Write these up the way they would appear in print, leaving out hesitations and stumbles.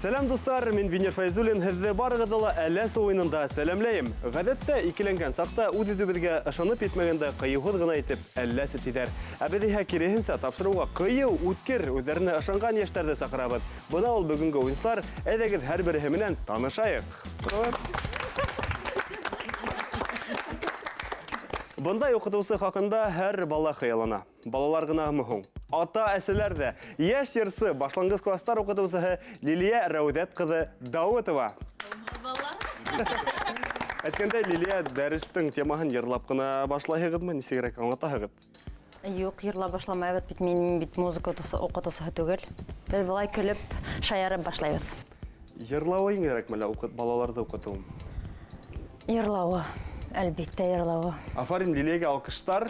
Сәләм, дуҫтар! Мин Венер Фәйзуллин, һеҙҙе барығыҙҙы ла Әләс уйынында сәләмләйем. Ғәҙәттә, икеләнгән саҡта үҙ-үҙебеҙгә ышанып етмәгәндә ҡыйыуһыҙ ғына итеп Әлләсе тиҙәр. Ә беҙ иһә киреһенсә тапшырыуға ҡыйыу, үткер, үҙҙәренә ышанған йәштәрҙе саҡырабыҙ. Бына ул бөгөнгө уйынсылар, әйҙәгеҙ һәр береһе менән танышайыҡ. Бындай уҡытыусы хаҡында һәр бала хыяллана. Балалар ғынамы һуң? Ата-әсәләр ҙә. Йәш йырсы, башланғыс класстар уҡытыусыһы Лилиә Рәүҙәт ҡыҙы Дауытова. Әйткәндәй, Лилиә, дәрестең темаһын йырлап ҡына башлайһығыҙмы, нисегерәк аңлатаһығыҙ? Юҡ, йырлап башламайбыҙ бит, мин бит музыка уҡытыусыһы түгел. Беҙ былай көлөп, шаярып башлайбыҙ. Йырлауы еңелерәкме әллә уҡыт, балаларҙы уҡытыуымы? Йырлауы, әлбиттә, йырлауы. Афарин Лилиягә алҡыштар.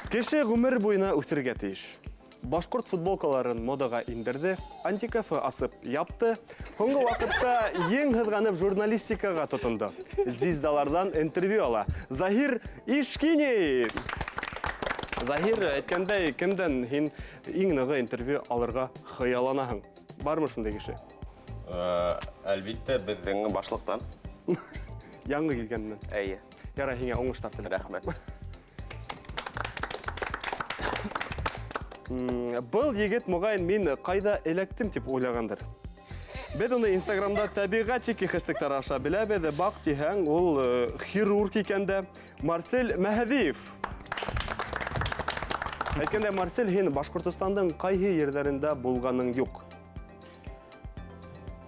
Кеше ғүмер буйына үҫергә тейеш. Башҡорт футболкаларын модаға индерҙе, антикафе асып япты. Һуңғы ваҡытта ең һыҙғанып журналистикаға тотондо. Звездаларҙан интервью ала. Заһир Ишкинин! Заһир, әйткәндәй, кемдән һин иң нығы интервью алырға хыялланаһың? Бармы шундай кеше? Әлбиттә, беҙҙең башлыҡтан. Яңы килгәненән. Әйе. Ярай, һиңә уңыштар теләйем. Рәхмәт. Был егет, моғайын, мин ҡайҙа эләктем тип уйлағандыр. Беҙ уны Инстаграмда тәбиғәтчики хэштегтары аша беләбеҙ. Баҡ тиһәң, ул хирург икән дә. Марсель Мәһәҙиев. Әйткәндәй, Марсель, һин Башҡортостандың ҡайһы ерҙәрендә булғаның юҡ?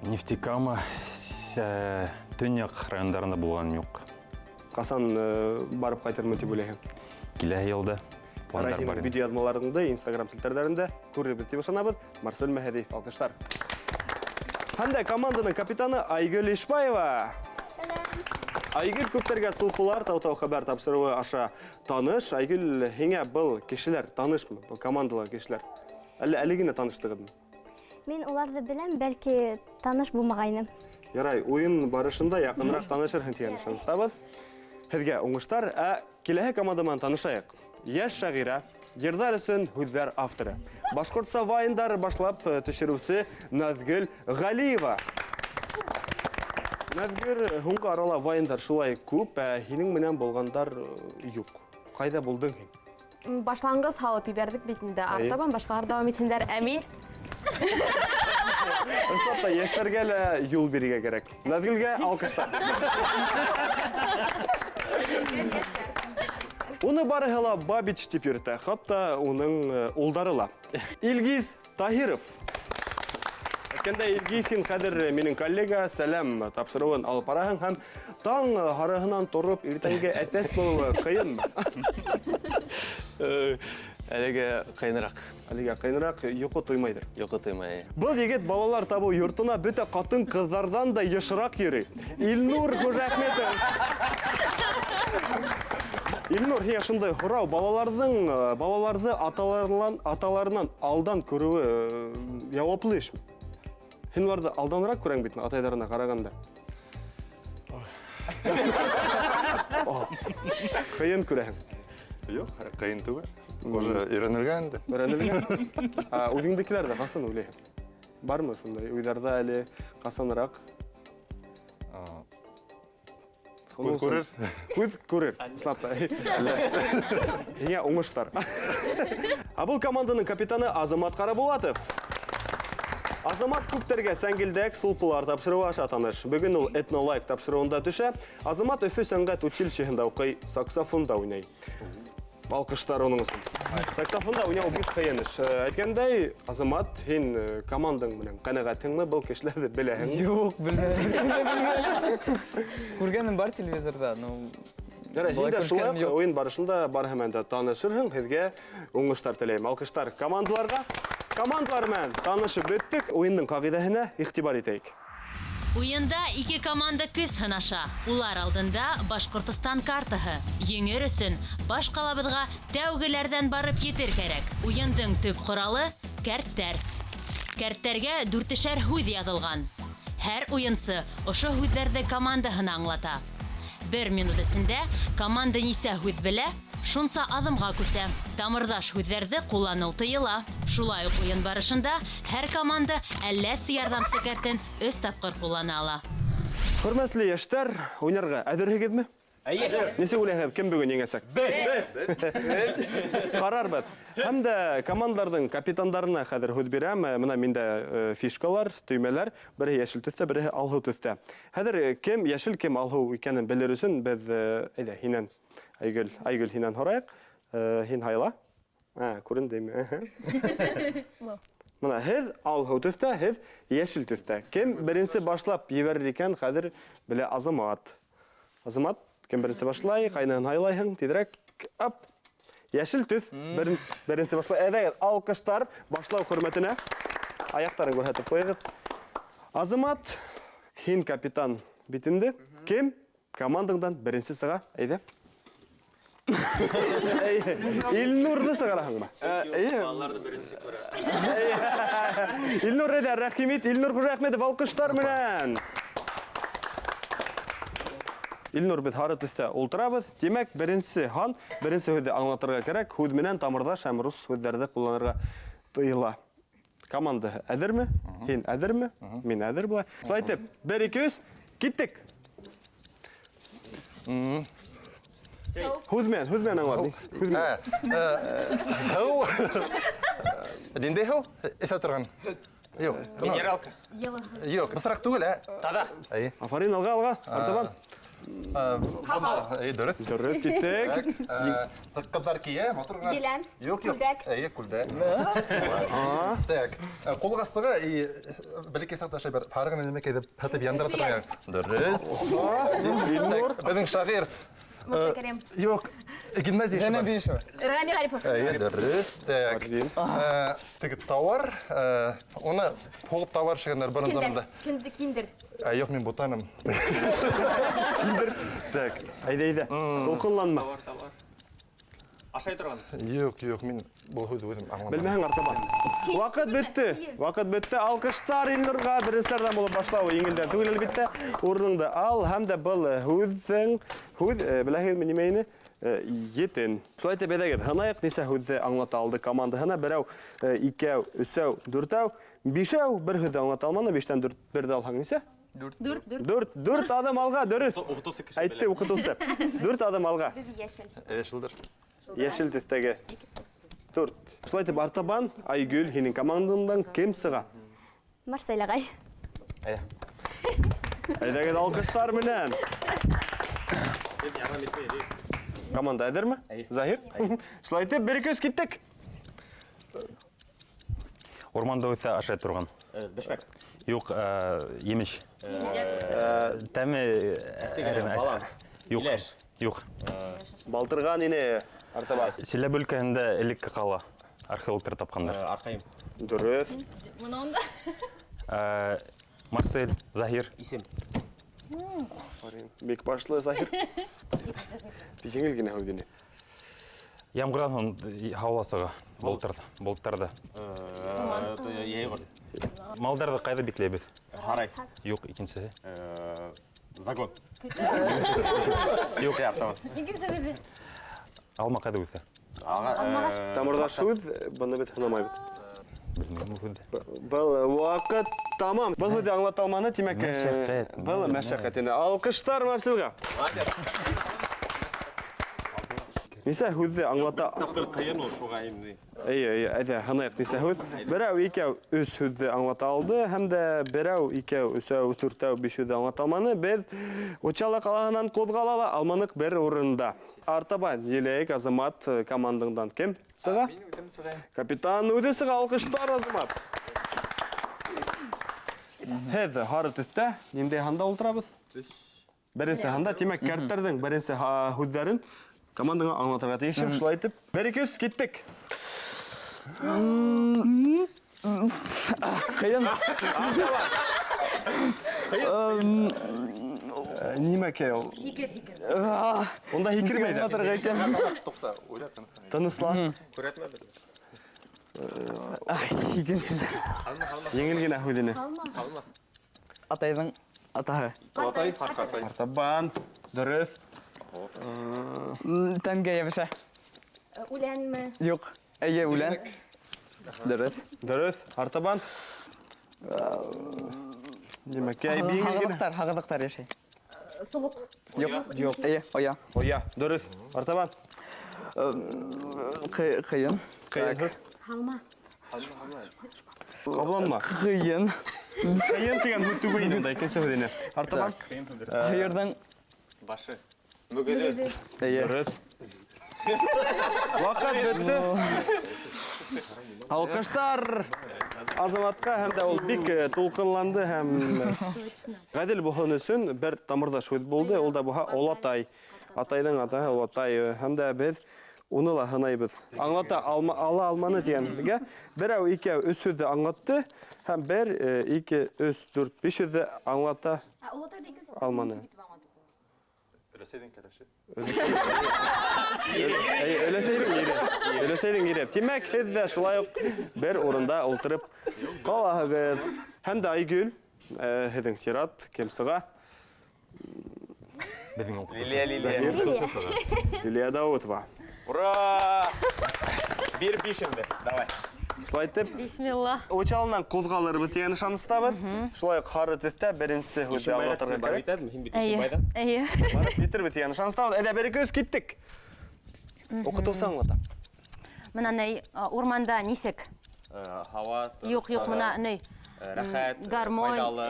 Нефтекама, төньяҡ райондарында булғаным юҡ. Ҡасан барып ҡайтырмын тип уйлайһың? Киләһе йылда. Пландар бар. Видеояҙмаларыңды Инстаграм селтәрҙәрендә күрербеҙ тип ышанабыҙ. Марсель Мәһәҙиев, алҡыштар. Һәм дә команданың капитаны Айгөл Ишбаева. Сәләм. Айгөл күптәргә Сулпылар тау-тау хәбәр тапшырыуы аша таныш. Айгөл, һиңә был кешеләр танышмы? Был командала кешеләр. Әллә әле генә таныштығыҙмы? Мин уларҙы беләм, бәлки таныш булмағайным. Ярай, уйын барышында яҡыныраҡ танышырһың тигән ышаныстабыҙ. Һеҙгә уңыштар, ә киләһе команда менән танышайыҡ. Йәш шағирә, йырҙар өсөн һүҙҙәр авторы. Башҡортса вайндар башлап төшөрөүсе Наҙгөл Ғәлиева. Наҙгөл, һуңғы арала вайндар шулай күп, ә һинең менән булғандар юҡ. Ҡайҙа булдың һин? Башланғыс һалып ебәрҙек бит инде. Артабан башҡалар дауам итһендәр. Ә мин Ысынлап та, йәштәргә лә юл бирергә кәрәк. Наҙгөлгә алҡыштар. Уны барыһы ла Бабич тип йөрөтә, хатта уның улдары ла. Илгиз Таһиров. Әйткәндәй, Илгиз, һин хәҙер минең коллега, сәләм тапшырыуын алып бараһың һәм таң һарыһынан тороп иртәнге әтәс булыуы ҡыйынмы? Әлегә ҡыйыныраҡ. Әлегә ҡыйыныраҡ, йоҡо туймайҙыр. Йоҡо туймай. Был егет балалар табыу йортона бөтә ҡатын-ҡыҙҙарҙан да йышыраҡ йөрөй. Илнур Хужәхметов. Илнур, һиңә шундай һорау, балаларҙың, балаларҙы аталарынан, аталарынан алдан күреүе яуаплы эшме? Һин уларҙы алданыраҡ күрәң бит, атайҙарына ҡарағанда. Ҡыйын күрәһең. Юҡ, ҡыйын түгел. Уже өйрәнелгән инде. Өйрәнелгән. Үҙеңдекеләр ҙә ҡасан уйлайһың? Бармы шундай уйҙарҙа әле ҡасаныраҡ? Күҙ күрер. Күҙ күрер. Ысынлап та. Һиңә уңыштар. Ә был команданың капитаны Азамат Ҡарабулатов. Азамат күптәргә сәңгелдәк сулпылар тапшырыуы аша таныш. Бөгөн ул этнолайк тапшырыуында төшә. Азамат Өфө сәнғәт училищеһында уҡый, саксофонда уйнай. Алҡыштар уның өсөн. Саксофонда уйнау бик ҡыйын эш. Әйткәндәй, Азамат, һин командаң менән ҡәнәғәтһеңме? Был кешеләрҙе беләһеңме? Юҡ, белмәйем. Күргәнем бар телевизорҙа, но Ярай, һин былай дә шулай күрешкәнем уҡ юҡ. уйын барышында барыһы менән дә танышырһың. Һеҙгә уңыштар теләйем. Алҡыштар командаларға. Командалар менән танышып бөттөк. Уйындың ҡағиҙәһенә иғтибар итәйек. Уйында ике команда көс һынаша. Улар алдында Башҡортостан картаһы. Еңер өсөн баш ҡалабыҙға тәүгеләрҙән барып етер кәрәк. Уйындың төп ҡоралы кәрттәр. Кәрттәргә дүртешәр һүҙ яҙылған. Һәр уйынсы ошо һүҙҙәрҙе командаһына аңлата. Бер минут эсендә команда нисә һүҙ белә, шунса аҙымға күсә. Тамырҙаш һүҙҙәрҙе ҡулланыу тыйыла. Шулай уҡ уйын барышында һәр команда әлләсе ярҙамсы кәртен 3 тапҡыр ҡуллана ала. Хөрмәтле йәштәр, уйнарға әҙерһегеҙме? Әйе. Нисек уйлайһығыҙ, кем бөгөн еңәсәк? Беҙ. Ҡарарбыҙ. Һәм дә командаларҙың капитандарына хәҙер һүҙ бирәм. Мына миндә фишкалар, төймәләр, береһе йәшел төҫтә, береһе алһыу төҫтә. Хәҙер кем йәшел, кем алһыу икәнен белер өсөн беҙ, әйҙә, һинән, Айгөл, Айгөл һинән һорайыҡ. Һин һайла. Күрендеме? Мына һеҙ алһыу төҫтә, һеҙ йәшел төҫтә. Кем беренсе башлап ебәрер икән, хәҙер белә Азамат. Азамат, кем беренсе башлай, ҡайныһын һайлайһың, тиҙерәк, ап. Йәшел төҫ, беренсе башлай. Әйҙәгеҙ, алҡыштар башлау хөрмәтенә. Аяҡтарын күрһәтеп ҡуйығыҙ. Азамат, һин капитан бит инде. Кем командаңдан беренсе сыға? Әйҙә. Илнурҙы сығараһыңмы? Эйе. Балаларҙы беренсе күрә. Илнур, әйҙә, рәхим ит. Илнур Хужаәхмәтов алҡыштар менән. Илнур, беҙ һары төҫтә ултырабыҙ. Тимәк, беренсе һан, беренсе һүҙҙе аңлатырға кәрәк. Һүҙ менән тамырҙаш һәм рус һүҙҙәрҙе ҡулланырға тыйыла. Команда әҙерме? Һин әҙерме? Мин әҙер былай. Шулай итеп, 1, 2, 3, киттек. Һүҙ менән аңлат. Һүҙ менән. Һыу. Ниндәй һыу? Эсә торған. Юҡ. Минералка. Юҡ, бысраҡ түгел, ә? Таҙа. Эйе. Афарин, алға, алға. Артабан. Эйе, дөрөҫ. Дөрөҫ, киттек. Ҡыҙҙар кейә, матур ғына. Елән. Юҡ, юҡ. Күлдәк. Эйе, күлдәк. Так, ҡулға сыға, и бәләкәй саҡта шәй бер һары ғына нәмәкәй ҙә һатып яндыра торған. Дөрөҫ. Илнур. Беҙҙең шағир. Муса Кәрим. Юҡ, гимназия Зәйнәб Биишева. Рами Ғарипов. Эйе, дөрөҫ. Так. Теге тауар, уны һуғып тауар эшләгәндәр борон заманда. Киндер. Киндер. Юҡ, мин бутаным. Киндер. Так, әйҙә, әйҙә. Тулҡынланма. Тауар, тауар. Ашай торған. Юҡ, юҡ, мин был һүҙҙе үҙем аңламайым. Белмәһәң артабан. Ваҡыт бөттө. Ваҡыт бөттө. Алҡыштар Илнурға беренселәрҙән булып башлауы еңелдән түгел, әлбиттә. Урыныңды ал һәм дә был һүҙҙең һүҙ, беләһегеҙме нимә ине? Етен. Шулай итеп, әйҙәгеҙ, һынайыҡ, нисә һүҙҙе аңлата алды командаһына. Берәү, икәү, өсәү, дүртәү, бишәү. Бер һүҙҙе аңлата алманы. Биштән дүрт, берҙе алһаң нисә? Дүрт. Дүрт, дүрт. Дүрт, дүрт аҙым алға, дөрөҫ. Уҡытыусы кеше Әйтте уҡытыусы. 4 аҙым алға. Беҙ йәшел. Йәшелдер. Йәшел төҫтәге. 4. Шулай итеп, артабан Айгөл, һинең командаңдан кем сыға? Марсель ағай. Әйҙә. Әйҙәгеҙ, алҡыштар менән. Команда әҙерме? Заһир? Шулай итеп, 1, 2, 3, киттек. Урманда үҫә ашай торған. Бешмәк. Юҡ, емеш. Тәме, Балан. Юҡ. Иләш. Юҡ. Балтырған ине артаба. Силәбе өлкәһендә элекке ҡала. Археологтар тапҡандар. Арҡайым. Дөрөҫ. Бына унда. Марсель, Заһир. Исем. Афарин. Бик башлы Заһир. Еңел генә һүҙ ине. Ямғырҙан һуң һауа сыға. Болоттарҙа, болоттарҙа. Йәйғор. Малдарҙы ҡайҙа бикләйбеҙ? Һарай. Юҡ, икенсеһе. Загон. Юҡ. Артабан. Икенсеһе. Алма ҡайҙа үҫә? Тамырҙаш һүҙ, быны беҙ һынамайбыҙ. Белмәйем ул һүҙҙе. Был ваҡыт тамам. Был һүҙҙе аңлата алманы, тимәк, Мәшәҡәт. был мәшәҡәт ине. Алҡыштар Марселгә. Нисә һүҙҙе аңлата? Тапҡыр ҡыйын ул шуға инде. Эйе, эйе, әйҙә, һынайыҡ нисә һүҙ. Берәү, икәү, өс һүҙҙе аңлата алды, һәм дә берәү, икәү, өсәү, дүртәү, биш һүҙҙе аңлата алманы. Беҙ Учалы ҡалаһынан ҡуҙғала ла алманыҡ бер урында. Артабан Еләйек, Азамат командаңдан кем сыға? Мин үҙем сығайым. Капитан үҙе сыға, алҡыштар Азамат. Һеҙ һары төҫтә ниндәй һанда ултырабыҙ? Өс. Беренсе һанда, тимәк, кәрттәрҙең беренсе һүҙҙәрен командаңа аңлатырға тейешем. Шулай итеп, 1, 2, 3, киттек. Ҡыйын. Нимәкәй ул? Һикер, һикер. Унда һикермәй ҙә. Аңлатырға икән. Туҡта, уйла, тыныслан. Тыныслан. Күрәтмәбеҙ. Икенсе. Еңел генә һүҙ ине. Алма. Атайҙың атаһы. Олатай. Ҡартай. Артабан. Дөрөҫ. Тәнгә йәбешә. Үләнме? Юҡ. Эйе, үлән. Дөрөҫ. Дөрөҫ. Артабан. Нимәкәй, еңел генә. Һағыҙыҡтар, һағыҙыҡтар йәшәй. Солоҡ. Юҡ. Юҡ. Эйе, оя. Оя. Дөрөҫ. Артабан. Ҡыйын. Ҡыйын. Һалма. Ҡабаланма. Ҡыйын. Ҡыйын тигән һүҙ түгел инде унда, икенсе һүҙ ине. Артабан. Һыйырҙың Башы. Мөгөҙө. Эйе. Дөрөҫ. Ваҡыт бөттө. Алҡыштар Азаматҡа, һәм дә ул бик тулҡынланды һәм ғәҙел булһын өсөн бер тамырҙаш һүҙ булды, ул да булһа олатай. Атайҙың атаһы олатай, һәм дә беҙ уны ла һынайбыҙ. Аңлата алма, ала алманы тигәнгә берәү, икәү, өс һүҙҙе аңлатты һәм бер, ике, өс, дүрт, биш һүҙҙе аңлата алманы. Өләсәйҙең кәләше. Өләсәйҙең ире. Өләсәйҙең ире. Тимәк, һеҙ ҙә шулай уҡ бер урында ултырып ҡалаһығыҙ. Һәм дә Айгөл, һеҙҙең сират, кем сыға? Беҙҙең уҡытыусы. Лилия, Лилия. Лилия Даутова. Ура! Бир биш инде. Давай. Шулай итеп, Бисмилла. Учалынан ҡуҙғалырбыҙ тигән ышаныстабыҙ. Шулай уҡ һары төҫтә беренсе һүҙҙе аңлатырға Барып кәрәк. итәбеҙме? Һин бит Эйе. Ишембайҙан. Эйе. Барып етербеҙ тигән ышаныстабыҙ. Әйҙә, бер, ике, өс, киттек. Уҡытыусы аңлата. Мына ни, урманда нисек? Һауа. Юҡ, юҡ, мына ни. Рәхәт. Гармонь, Файҙалы.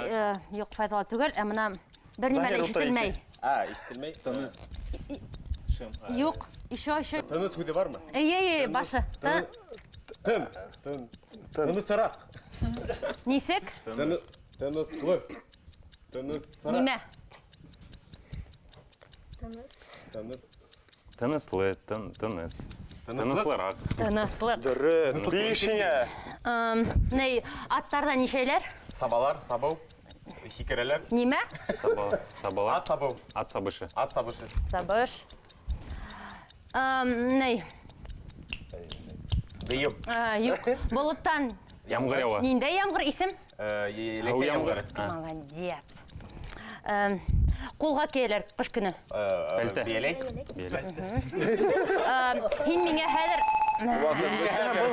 юҡ, файҙалы түгел, ә мына бер нимә лә Заһир ултыра ишетелмәй. А, ишетелмәй. Тыныс. Шым. Юҡ, еще, еще. Тыныс һүҙе бармы? Эйе, эйе, башы. Тын. Тын. Тынысыраҡ. Нисек? Тыныслы. Тынысыраҡ. Нимә? Тыныс. Тыныслы, тыныс. Тыныслыраҡ. Тыныслыҡ. Дөрөҫ. Бишеңә. Ни, аттарҙа нишәйләр? Сабалар, сабыу. Һикерәләр. Нимә? Саба, сабалар. Ат сабыу. Ат сабышы. Ат сабышы. Сабыш. Ни? Дейеү. Юҡ. Болоттан. Ямғыр яуа. Ниндәй ямғыр исем? Ләйсән ямғыры. Молодец. Ҡулға кейәләр ҡыш көнө. Пәлтә. Бейәләй. Бейәләй. Һин миңә хәҙер Һин миңә хәҙер.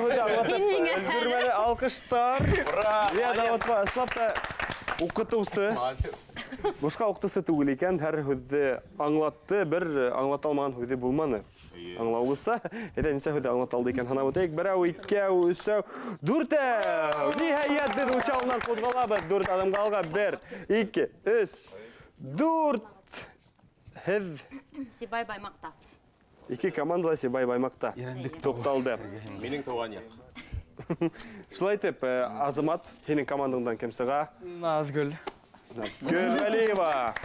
Өлгөрмәле алҡыштар. Ура! Лилия Даутова, ысынлап та уҡытыусы. Бушҡа уҡытыусы түгел икән, һәр һүҙҙе аңлатты, бер аңлата алмаған һүҙе булманы. Аңлауығыҙса, әйҙә нисә һүҙҙе аңлата алды икән, һанап үтәйек. Берәү, икәү, өсәү, дүртәү. Ниһайәт, беҙ Учалынан ҡуҙғалабыҙ. Дүрт аҙымға алға. Бер, ике, өс, дүрт. Һеҙ Сибай Баймаҡта. Ике командала Сибай Баймаҡта туҡталды. Минең тыуған яҡ. Шулай итеп, Азамат, һинең командаңдан кем сыға? Назгөл. Назгөл Вәлиева.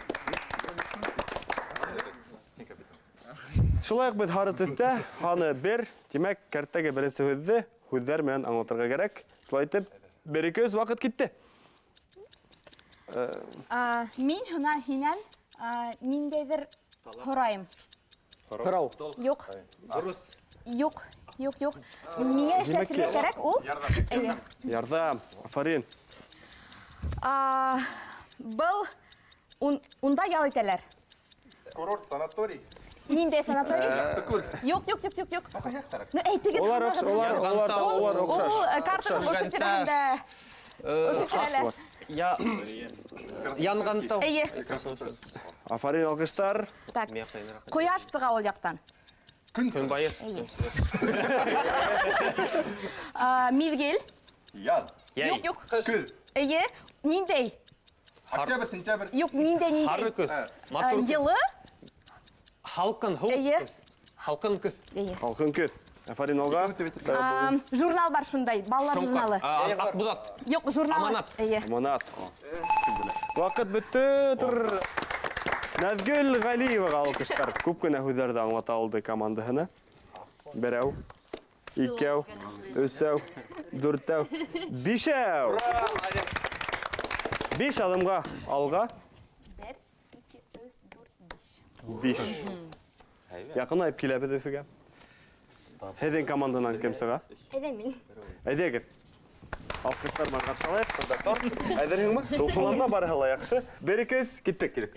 Шулай уҡ беҙ һары төҫтә, һаны бер, тимәк, кәрттәге беренсе һүҙҙе һүҙҙәр менән аңлатырға кәрәк. Шулай итеп, бер, ике, өс, ваҡыт китте. Мин һына һинән ниндәйҙер һорайым. Һорау. Юҡ. Дөрөҫ. Юҡ, юҡ, юҡ. Миңә эшләшергә кәрәк ул. Эйе. Ярҙам, афарин. Был унда ял итәләр. Курорт, санаторий. Ниндәй санаторий? Яҡтыкүл. Юҡ, юҡ, юҡ, юҡ, юҡ. Ну, әйтегеҙ, Улар һанағыҙ. оҡш-, улар, улар, улар оҡшаш. Ул картаның ошо тирәһендә. Ошо тирәлә. Я янған тау. Эйе. Афарин, алҡыштар. Так. Ҡояш сыға ул яҡтан. Көнбайыш. Миҙгел. Яҙ. Юҡ, юҡ. Көҙ. Эйе. Ниндәй? Октябрь, сентябрь. Юҡ, ниндәй, ниндәй? Һары көҙ. Матур көҙ. Йылы. Һалҡын һыу. Эйе. Һалҡын көҙ. Эйе. Һалҡын көҙ. Афарин, алға. Журнал бар шундай, балалар Шоңҡар. журналы. Аҡбуҙат. Юҡ, журнал. Аманат. Эйе. Аманат. Ваҡыт бөттө. Тор. Наҙгөл Ғәлиеваға алҡыштар. Күп кенә һүҙҙәрҙе аңлата алды командаһына. Берәү, икәү, өсәү, дүртәү, бишәү. Биш аҙымға алға. Бер, ике, өс, дүрт, биш. Биш. Яҡынайып киләбеҙ Өфөгә. Һеҙҙең команданан кем сыға? Әйҙә мин. Әйҙәгеҙ. Алҡыштар менән ҡаршылайыҡ. Бында тор. Әҙерһеңме? Тулҡынланма, барыһы ла яҡшы. 1 2 3, киттек. Киттек.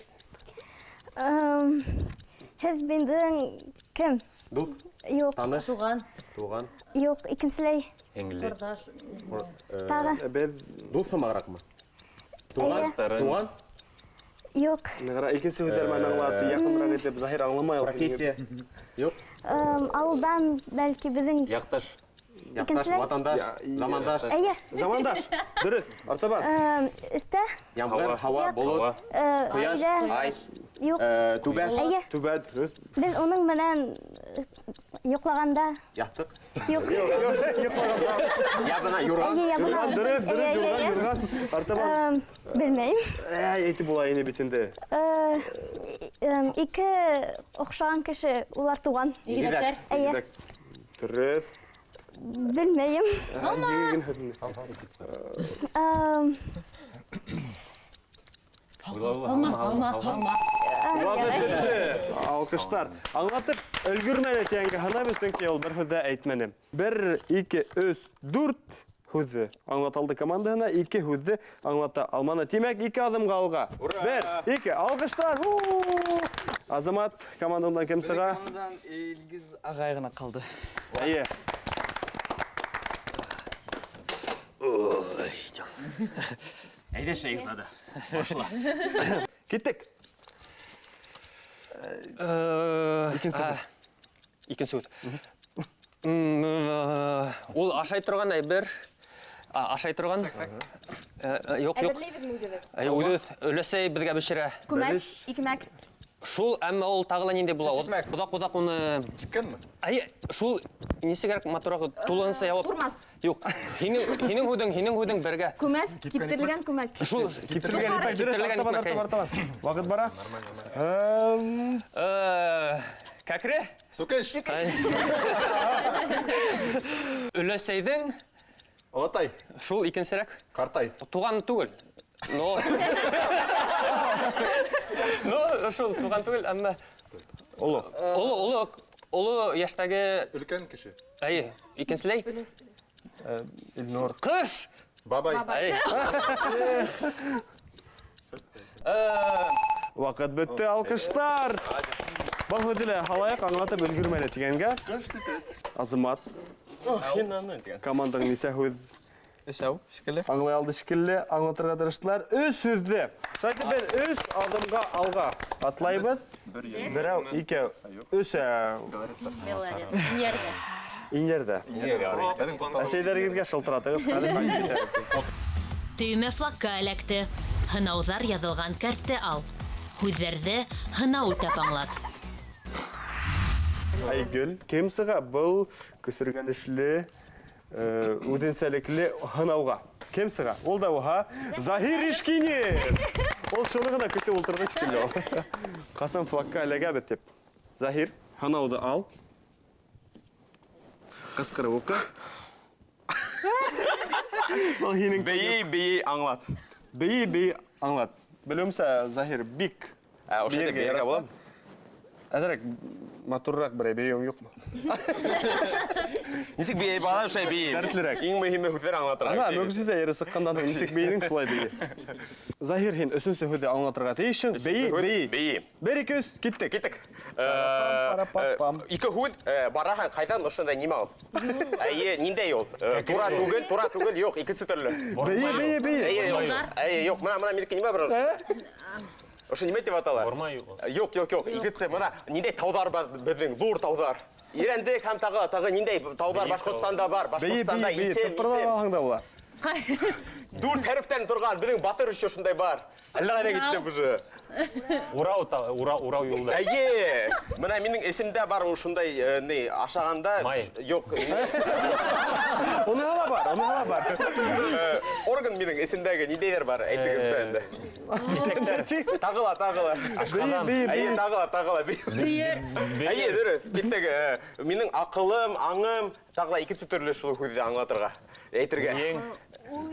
Һеҙ беҙҙең кем? Дуҫ. Юҡ. Таныш. Туған. Туған. Юҡ, икенселәй. Еңгелдәй. Ҡорҙаш. Тағы. Беҙ Дуҫ һымағыраҡмы? Туған. Эйе. Туған. Юҡ. Нығыра икенсе һүҙҙәр менән аңлат, яҡыныраҡ итеп Заһир аңламай. Профессия. Юҡ. Ауылдан бәлки беҙҙең Яҡташ. Яҡташ, ватандаш, замандаш. Эйе. Замандаш. Дөрөҫ. Артабан. Өҫтә. Ямғыр, һауа, болот, ҡояш, ай. Юҡ. Түбә. Эйе. Түбә, дөрөҫ. Беҙ уның менән йоҡлағанда. Яҫтыҡ. Юҡ. Йоҡлағанда. Ябына, юрған. Эйе, ябына. Юрған, дөрөҫ, дөрөҫ, юрған, юрған. Артабан. Белмәйем. Әй, әйтеп була ине бит инде. Ике оҡшаған кеше, улар туған. Игеҙәк. Эйе. Дөрөҫ. Белмәйем. Алма, алма, алма. Алҡыштар. Аңлатып өлгөрмәне тигәнгә һанабыҙ, сөнки ул бер һүҙ ҙә әйтмәне. 1, 2, 3, 4 һүҙҙе аңлата алды командаһына, 2 һүҙҙе аңлата алманы. Тимәк, 2 аҙымға алға. Ура! 1, 2, алҡыштар. Азамат, команданан кем сыға? Командадан Илгиз ағай ғына ҡалды. Эйе. Әйҙә, Шәйехзада. Башла. Киттек. Икенсе һүҙ. Икенсе һүҙ. Ул ашай торған әйбер. Ашай торған. Юҡ, юҡ. Әҙерләйбеҙме үҙебеҙ? Әй, үҙебеҙ. Өләсәй беҙгә бешерә. Күмәс, икмәк. Шул, әммә ул тағы ла ниндәй була? Икмәк. Оҙаҡ-оҙаҡ уны Кипкәнме? Әй, шул нисегерәк матурыраҡ тулыһынса яуап. Турмас. Юҡ. Һинең һүҙең, һинең һүҙең бергә. Күмәс, киптерелгән күмәс. Шул Киптерелгән икмәк, дөрөҫ, Киптерелгән артабан, икмәк, артабан, артабан. Ваҡыт бара. Кәкре? Сүкеш. Өләсәйҙең Олатай. Шул икенсерәк. Ҡартай. Туған түгел. Но. Но, шул туған түгел, әммә Оло. Оло, оло, оло йәштәге Өлкән кеше. Әйе, икенселәй. Илнур. Ҡыш. Бабай. Әйе. Ваҡыт бөттө, алҡыштар. Был һүҙҙе лә һалайыҡ, аңлатып өлгөрмәне тигәнгә. Азамат. Командаң нисә һүҙ? Өсәү, шикелле. Аңлай алды шикелле, аңлатырға тырыштылар. Өс һүҙҙе. Шулай итеп, беҙ өс аҙымға алға атлайбыҙ. Берәү, икәү, өсәү. Инйәрҙә. Инйәрҙә. Әсәйҙәрегеҙгә шылтыратығыҙ. Төймә флагка эләкте. Һынауҙар яҙылған кәртте ал. Һүҙҙәрҙе һынау үтәп аңлат. Айгөл, кем сыға был көсөргәнешле, үҙенсәлекле һынауға? Кем сыға? Ул да уға Заһир Ишкинев. Ул шуны ғына көтөп ултырҙы шикелле ул. Ҡасан флагка эләгәбеҙ тип. Заһир, һынауҙы ал. Ҡысҡырып уҡы. Был һинең Бейей, бейей, аңлат. Бейей, бейей, аңлат. Белеүемсә, Заһир бик Ә, ошо бейергә бейергә ярата. буламы? Әҙерәк матурыраҡ берәй бейеүең юҡмы? Нисек бейей бала, шулай бейей. Дәртлерәк. Иң мөһиме һүҙҙәр аңлатырға Ана, тейеш. мөғжизә ере сыҡҡандан һуң нисек бейенең, шулай бейей. Заһир, һин өсөнсө һүҙҙе аңлатырға тейешһең. Өсөнсө Бейей, һүҙ, бейей. бейей. 1, 2, 3, киттек. Киттек. Пара-пара-пам. Ике һүҙ, бараһың ҡайҙан ошондай нимә ул? Әйе, ниндәй ул? Тура түгел, тура түгел, юҡ, икенсе төрлө. Бейей, бейей, бейей. Әйе, юҡ. Әйе, юҡ. Мына, мына минеке нимә бер ошо? Ошо нимә тип атала? Ормай юҡ. Юҡ, юҡ, юҡ. Икенсе, мына ниндәй тауҙар бар беҙҙең, ҙур тауҙар. Ирәндек һәм тағы, тағы ниндәй тауҙар Бейек Башҡортостанда бар? Бейек, Башҡортостанда бейек, бейек. исем, Тыпырҙап исем. алһаң да була. Дүрт хәрефтән торған беҙҙең батыр еще шундай бар. Әллә ҡайҙа киттек уже. Урау та, урау, урау юлда. Әйе. Мына минең эсемдә бар ул шундай ни, ашағанда Май. Юҡ. Уны һала бар, уны һала бар. Орган минең эсемдәге ниндәйҙәр бар, әйтегеҙ инде. Бисәктәр. Тағы ла, тағы ла. Ашҡаҙан. Бейе, бейе, Әйе, бейе. тағы ла, тағы ла. Бөйөр. Әйе, дөрөҫ. Киттек. Минең аҡылым, аңым, тағы ла икенсе төрлө шул һүҙҙе аңлатырға, әйтергә. Ең.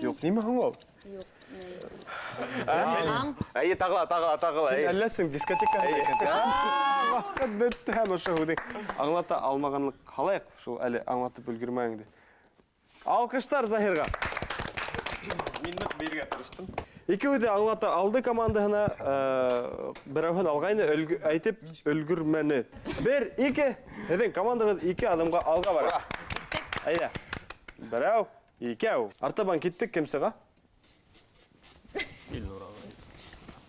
Юҡ, нимә һуң ул? Аң. Әйе, тағы ла, тағы ла, тағы ла, әйе. Әлләсең, дискотека икән. Ваҡыт бөттө һәм ошо һүҙҙе аңлата алмағанлыҡ һалайыҡ, шул әле аңлатып өлгөрмәгәнде. Алҡыштар Заһирға. Мин ныҡ бирергә тырыштым. Икеүе ҙә аңлата алды командаһына, берәүһен алғайны, әйтеп өлгөрмәне. 1, 2, һеҙҙең командағыҙ 2 аҙымға алға бара. Әйҙә. Берәү, икәү. Артабан киттек, кем сыға? Илнур ағай.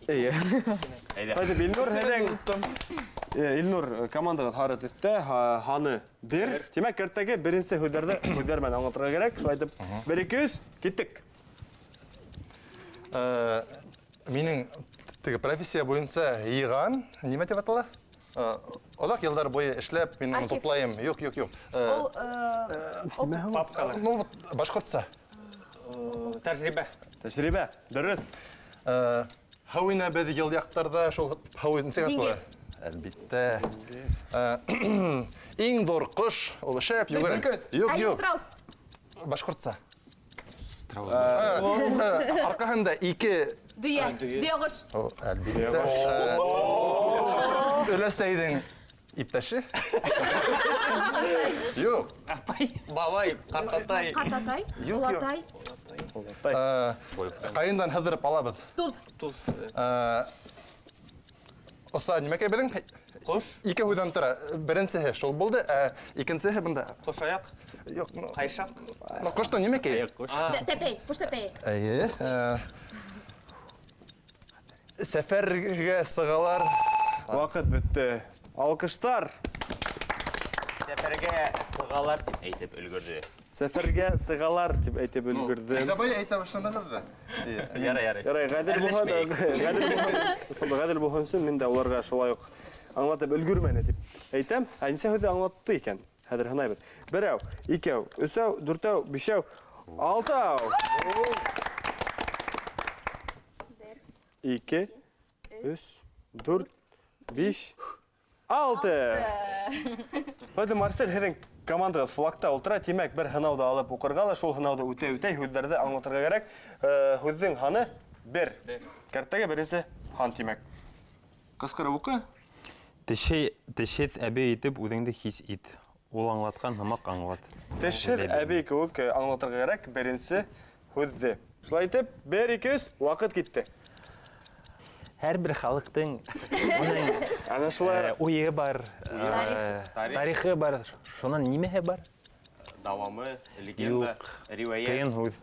Эйе. Әйҙә. Ҡайтып, Илнур, һеҙҙең Илнур, командағыҙ һары төҫтә, һаны 1. Тимәк, кәрттәге беренсе һүҙҙәрҙе һүҙҙәр менән аңлатырға кәрәк. Шулай итеп, 1, 2, 3, киттек. Минең теге профессия буйынса йыйған, нимә тип атала? Оҙаҡ йылдар буйы эшләп, мин уны Архив. туплайым. Юҡ, юҡ, юҡ. Ул, Папкалар. Ну, вот, башҡортса. Тәжрибә. Тәжрибә, дөрөҫ. Һыу инәбеҙ йыл яҡтарҙа, шул һыу нисек атала? Диңгеҙ. Әлбиттә. Иң ҙур ҡош, ул шәп йүгерә. Бөркөт. Юҡ, Әй, юҡ. страус. Башҡортса. Страус. Арҡаһында ике Дөйә. Дөйә ҡош. Ул, әлбиттә. Өләсәйҙең иптәше? Юҡ. Апай. Бабай, ҡартатай. Ҡартатай, Юҡ, юҡ. олатай. Ҡайындан һыҙырып алабыҙ. Туҙ. Туҙ. Оса, нимәкәй беҙҙең? Ҡош. Ике һүҙҙән тора. Беренсеһе шул булды, ә икенсеһе бында. Ҡош аяҡ. Юҡ, ну, Ҡайшаҡ. Ну, ҡоштың нимәкәй? Аяҡ ҡош. Тәпәй, ҡош тәпәй. Эйе. Сәфәргә сығалар. Ваҡыт бөттө. Алҡыштар. Сәфәргә сығалар тип әйтеп өлгөрҙө. Сәфәргә сығалар тип әйтеп өлгөрҙө. Әйҙә бай әйтә башланығыҙ ҙа. Ярай, ярай. Ярай, ғәҙел булһа да, ғәҙел булһа, ысынлап, ғәҙел булһын өсөн мин дә уларға шулай уҡ аңлатып өлгөрмәне тип әйтәм. Ә нисә һүҙҙе аңлатты икән? Хәҙер һанайбыҙ. Берәү, икәү, өсәү, дүртәү, бишәү, алтау. 2, 3, 4, 5, 6. Хәҙер Марсель, һеҙҙең командағыҙ флагта ултыра, тимәк, бер һынауҙы алып уҡырға ла, шул һынауҙы үтә-үтә һүҙҙәрҙе аңлатырға кәрәк. Һүҙҙең һаны 1. Кәрттәге беренсе һан, тимәк. Ҡысҡырып уҡы. Тешһеҙ әбей итеп үҙеңде хис ит. Ул аңлатҡан һымаҡ аңлат. Тешһеҙ әбей кеүек аңлатырға кәрәк беренсе һүҙҙе. Шулай итеп, 1, 2, 3, ваҡыт китте. Һәр бер халыҡтың уның, Ана шулай. уйы бар, Тарих. тарихы бар. Шунан нимәһе бар? Дауамы, легенда, Юҡ. риүәйәт. Ҡыйын һүҙ.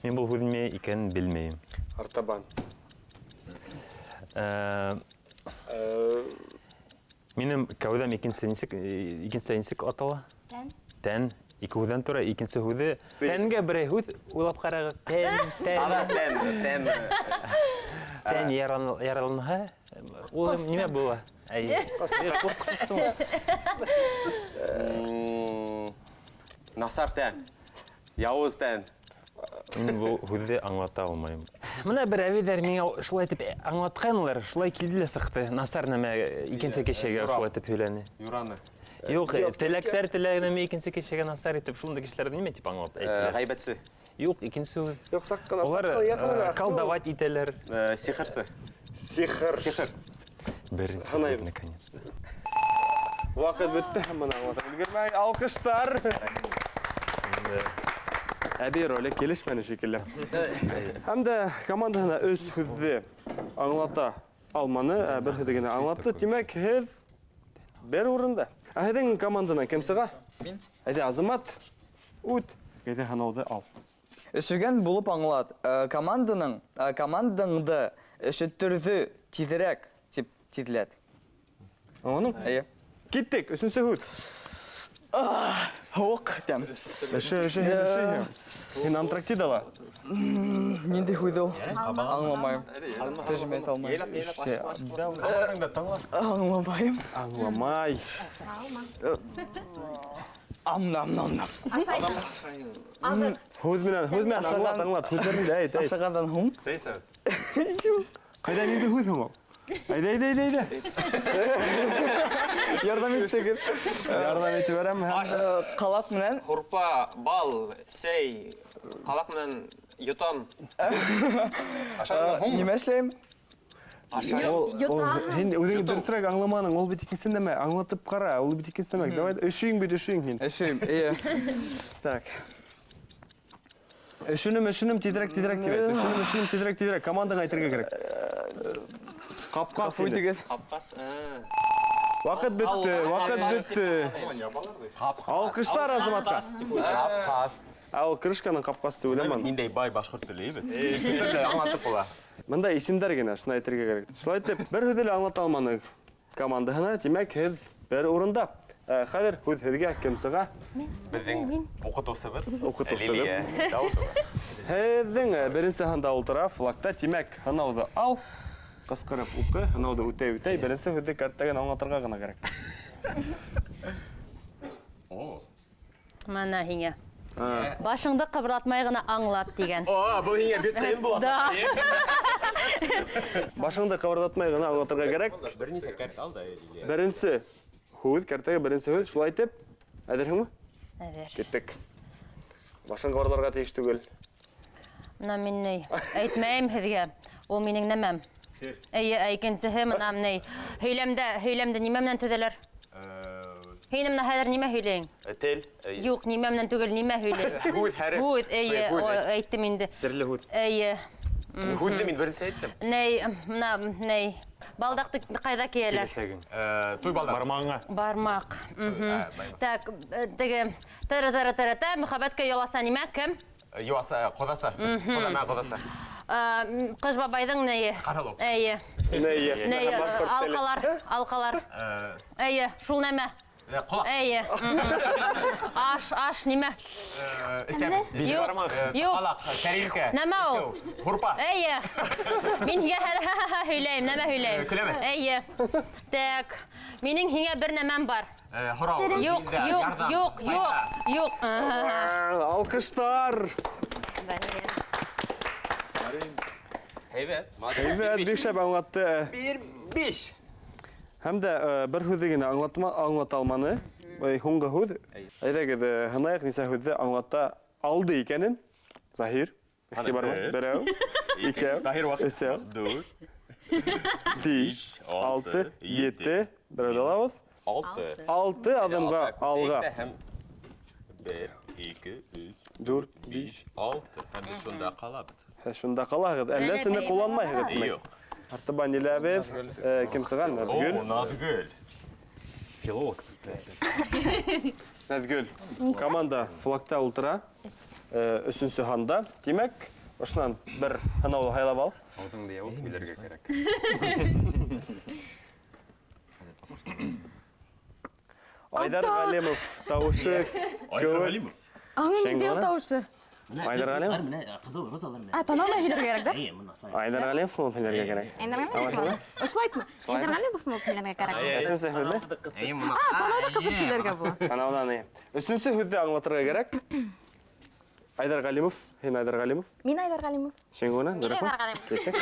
Мин был һүҙ нимә икәнен белмәйем. Артабан. Минең кәүҙәм икенсе нисек, икенсе нисек атала? Тән. Тән. Ике һүҙҙән тора, икенсе һүҙе. Бей. Тәнгә берәй һүҙ уйлап ҡарағыҙ. Тән, тән. Ана, тән, тән. Тән яраланһа, ул Ҡоҫто. нимә була? Әй. Насар тән. Яуыз тән. Мин был һүҙҙе аңлата алмайым. Мына бер әбейҙәр миңә шулай итеп аңлатҡайнылар, шулай килде лә сыҡты. Насар нәмә икенсе кешегә Юрап. шулай итеп һөйләне. Юраны. Юҡ, теләктәр теләгенә икенсе кешегә насар итеп, шундай кешеләрҙе нимә тип аңлат әйтәләр? Ғәйбәтсе. Юҡ, икенсе һүҙ. Юҡ, саҡ ҡына, Улар, саҡ ҡына яҡыныраҡ. колдовать итәләр. Сихырсы. Сихыр. Сихыр. Беренсе Һанайбыҙ. һүҙ, наконец-то. Ваҡыт бөттө, һәм бына аңлатып өлгөрмәй. Алҡыштар. Әбей роле килешмәне шикелле. Һәм дә командаһына өс һүҙҙе аңлата алманы, ә бер һүҙҙе генә аңлатты. Тимәк, һеҙ бер урында. Ә һеҙҙең команданан кем сыға? Мин. Әйҙә, Азамат, үт. Әйҙә, һанауҙы ал. Өшөгән булып аңлат. Командаңды өшөттөрҙө тиҙерәк тип тиҙләт. Аңланың? Эйе. Киттек, өсөнсө һүҙ. Һыуыҡ тәм. Өшө, өшө, һин өшөйһөң. Һин Антарктидала. Ниндәй һүҙ ул? Аңламайым. Тәржемә итә алмайым. Еләп, еләп, ашыҡма, ашыҡма. Тыңла. Аңламайым. Аңламай. Ам, нам, нам, нам. Ашайһың. Аҙыҡ. Һүҙ менән, һүҙ менән аңлат, аңлат. Һүҙҙәреңде әйт, әйт. Ашағандан һуң. Тейсә. Ҡайҙа ниндәй һүҙ һуң ул? Әйҙә, әйҙә, әйҙә, әйҙә. Ярҙам итегеҙ. Ярҙам итеп бәрәм. Аш. Ҡалаҡ менән. Һурпа, бал, сәй, ҡалаҡ менән йотам. Ашағандан һуң. Нимә эшләйем? Ашай. Йотаһың. Һин үҙең дөрөҫөрәк аңламаның, ул бит икенсе нәмә, аңлатып ҡара, ул бит икенсе нәмә. Давай, өшөйөң бит, өшөйөң һин. Өшөйөм, эйе. Так. Өшөнөм, өшөнөм, тиҙерәк, тиҙерәк тип әйт. Өшөнөм, өшөнөм, тиҙерәк, тиҙерәк. Командаңа әйтергә кәрәк. Ҡапҡас Ғәфү инде. итегеҙ. Ҡапҡас. Ваҡыт бөттө, ваҡыт бөттө. Алҡыштар Азаматҡа. Ҡапҡас. Ә ул крышканың ҡапҡасы тип уйлаймын. Ниндәй бай башҡорт теле бит. Бөтөнләй аңлатып була. Бында исемдәр генә, шуны әйтергә кәрәк. Шулай итеп, бер һүҙҙе лә аңлата алманы командаһына, тимәк, һеҙ бер урында. Хәҙер һүҙ һеҙгә, кем сыға? Беҙҙең уҡытыусыбыҙ. Уҡытыусыбыҙ. Лилия Даутова. Һеҙҙең беренсе һанда ултыра, флагта, тимәк, һынауҙы ал, ҡысҡырып уҡы, һынауҙы үтәй-үтәй, беренсе һүҙҙе кәрттәген аңлатырға ғына кәрәк. О. Мына һиңә. Башыңды ҡыбырлатмай ғына аңлат тигән. О, был һиңә бик ҡыйын була. Да. Башыңды ҡыбырлатмай ғына аңлатырға кәрәк. Бер нисә кәрт ал да, Лилия. Беренсе һүҙ, кәртәге беренсе һүҙ, шулай итеп, әҙерһеңме? Әҙер. Киттек. Башың ҡыбырларға тейеш түгел. Мына мин ни, әйтмәйем һеҙгә. Ул минең нәмәм. Эйе, ә икенсеһе мына ни, һөйләмдә нимә менән төҙәләр? Һин мына хәҙер нимә һөйләйең? Тел. Юҡ, нимә менән түгел, нимә һөйләйең? Һүҙ, хәреф. Һүҙ, эйе, Һүҙ, ой, әйт. әйттем инде. Серле һүҙ. Эйе. Һүҙҙе мин беренсе әйттем. Ней, мына, ней. Балдаҡты ҡайҙа кейәләр? Киләсәгең. Туй балдаҡ. Бармағыңа. Бармаҡ. Так, теге, тыры-тыры-тыры-тә, мөхәббәткә юласа нимә? Кем? Юаса, ҡоҙаса. Ҡоҙа, ҡоҙаса. Ҡыш бабайҙың нейе? Ҡаралыу. Эйе. Нейе. Нейе, Башҡорт теле. алҡалар, алҡалар. Эйе, шул нәмә? Ҡолаҡ. Эйе. Аш, аш, нимә? Эсәм. Юҡ, юҡ. Ҡалаҡ, тәрилкә. Нәмә ул? Һурпа. Эйе. Мин һиңә хәҙер ха-ха-ха һөйләйем, нәмә һөйләйем? Көләмәс. Эйе. Так, минең һиңә бер нәмәм бар. Һорау. Юҡ, Билдә, юҡ, ярҙам, юҡ, юҡ, файҙа. юҡ. Алҡыштар. Һәйбәт. Һәйбәт, бик шәп аңлатты. Бер биш. Һәм дә бер һүҙҙе генә аңлата алманы. Һуңғы һүҙ. Әйҙәгеҙ, һынайыҡ нисә һүҙҙе аңлата алды икәнен. Заһир, иғтибар менән. Берәү, икәү, Заһир ваҡыт. өсәү, Дүрт, биш, алты, ете. Берәүҙе алабыҙ. Алты. Алты аҙымға алға. Һәм бер, ике, өс, Дүрт, биш, алты. Һәм беҙ шунда ҡалабыҙ. Һә, шунда ҡалаһығыҙ. Әллә сене ҡулланмайһығыҙ, тимәк? Юҡ. Артабан иләбеҙ. Кем сыға? Наҙгөл. О, Наҙгөл. Филолог сыҡты. Наҙгөл. Нисә? Команда флагта ултыра. Өс. Өсөнсө һанда. Тимәк, ошонан бер һынауҙы һайлап ал. Ауыҙыңды ябып һөйләргә кәрәк. Айдар Ғәлимов тауышы Айдар кеүек. Ғәлимов. Аңы ниндәй ул Шәңгәлә? тауышы? Айдар Ғәлимов? Ә, танау менән һөйләргә кәрәк, да? Айдар Ғәлимов булып һөйләргә кәрәк. Айдар Ғәлимов. Ошолай әйтме? Айдар Ғәлимов булып һөйләргә кәрәк. Өсөнсө һүҙҙе? Танауҙы ҡыҫып һөйләргә була. Танауҙан, эйе. Өсөнсө һүҙҙе аңлатырға кәрәк. Айдар Ғәлимов, һин Айдар Ғәлимов. Мин Айдар Ғәлимов. Шәңгүнә, Мин дөрөҫмө? Айдар Ғәлимов. Киттек.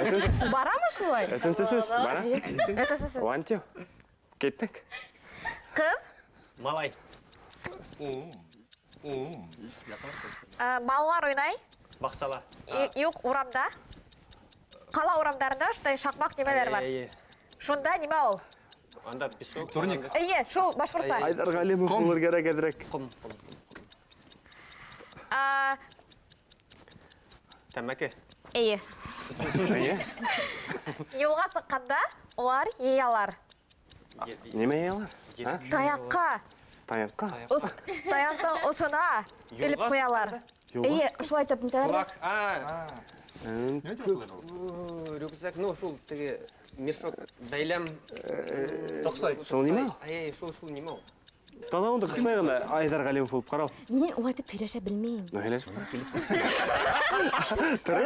Өсөнсө. Барамы шулай? Өсөнсө сүз, бара. Өсөнсө сүз. One, two. Киттек. Ҡыҙ. Малай. Балалар уйнай. Баҡсала. Юҡ, урамда. Ҡала урамдарында шундай шаҡмаҡ нимәләр бар. Эйе. Шунда нимә ул? Анда песок. Турник. Эйе, шул башҡортса. Айдар Ғәлимов булыр кәрәк әҙерәк. Ҡом. Тәмәке. Эйе. Эйе. Юлға сыҡҡанда улар йыялар. Нимә йыялар? Таяҡҡа. Таяҡҡа? Таяҡтың осона элеп ҡуялар. Юлға Эйе, шулай тип нитәләр. Флаг, а. Рюкзак, ну, шул теге мешок, бәйләм. Тоҡсай. Шул нимә? Ай, шул, шул нимә ул? Танауыңды ҡыҫмай ғына Айдар Ғәлимов булып ҡарал. Мин улай итеп һөйләшә белмәйем. Ну, һөйләшеп ҡара.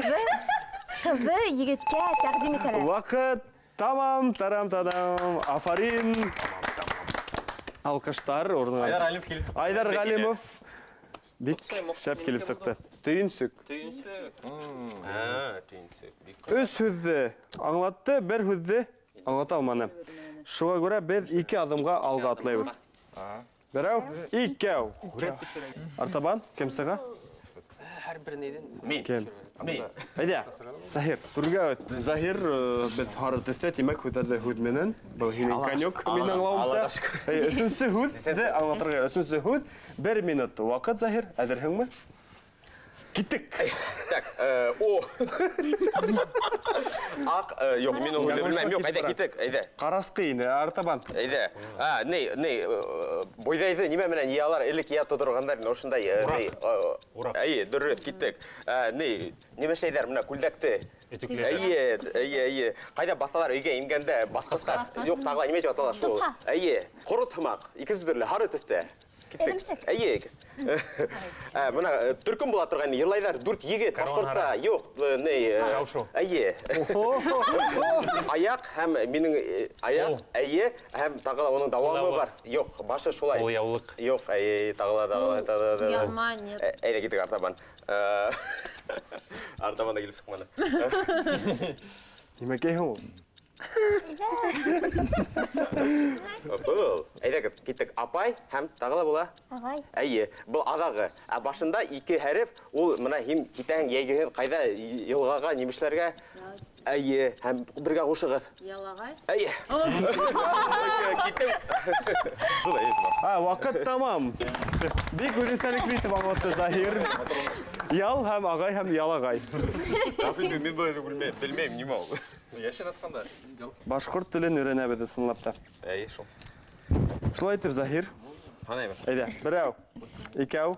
Ҡыҙҙы егеткә тәҡдим итәләр. Ваҡыт тамам, тарам, тадам. Афарин. Алҡыштар урынға. Айдар Ғәлимов килеп сыҡты. Айдар Ғәлимов бик шәп килеп сыҡты. Төйөнсөк. Төйөнсөк. Төйөнсөк. Бик Өс һүҙҙе аңлатты, бер һүҙҙе аңлата алманы. Шуға күрә беҙ ике аҙымға алға атлайбыҙ. Берәү, икәү. Артабан, кем сыға? Һәр бер нейҙән. Мин. Кем? Мин. Әйҙә, Заһир, түргә үт. Заһир, беҙ һары төҫтә, тимәк, һүҙҙәрҙе һүҙ менән. Был һинең конек, минең аңлауымса. Әй, өсөнсө һүҙҙе аңлатырға. Өсөнсө һүҙ, бер минут ваҡыт, Заһир. Әҙерһеңме? Киттек. Так, о. Аҡ, юҡ, мин уны белмәйем. Юҡ, әйҙә, киттек, әйҙә. Ҡарасҡы инде, артабан. Әйҙә. А, ней, ней, бойҙайҙы нимә менән йыялар, элек йыя торғандар, ошондай, ней. Әйе, дөрөҫ, киттек. Ней, нимә эшләйҙәр менә күлдәкте? Әйе, әйе, әйе. Ҡайҙа баҫалар өйгә ингәндә, баҫҡысҡа. Юҡ, тағы ла нимә тип атала шул? Әйе, ҡорот һымаҡ, икенсе төрлө, һары төҫтә. Киттек. Әйе. Бына төркөм була торған йырлайҙар, дүрт егет, башҡортса, юҡ, ней. Әйе. Аяҡ һәм минең аяҡ, әйе, һәм тағы ла уның дауамы бар. Юҡ, башы шулай. Ул яулыҡ. Юҡ, әйе, тағы ла, тағы ла, тағы ла. Ялма, нет. Әйҙә, киттек артабан. Артабан да килеп сыҡманы. Нимәкәй һуң ул? Был, әйҙә, киттек. Апай һәм тағы ла була. Ағай. Әйе, был аҙағы. Ә башында ике хәреф, ул мына һин китәһең йәйгеһен ҡайҙа йылғаға, нимешләргә. Әйе, һәм бергә ҡушығыҙ. Ялағай. Әйе. Киттем. Ваҡыт тамам. Бик үҙенсәлекле итеп аңлатты Заһир. Ял һәм ағай һәм ялағай. Мин былай белмәйем, нимә ул. Йәшен атҡанда. Башҡорт телен өйрәнәбеҙ ысынлап та. Әйе, шул. Шулай итеп, Заһир. Һанайбыҙ. Әйҙә, берәү, икәү,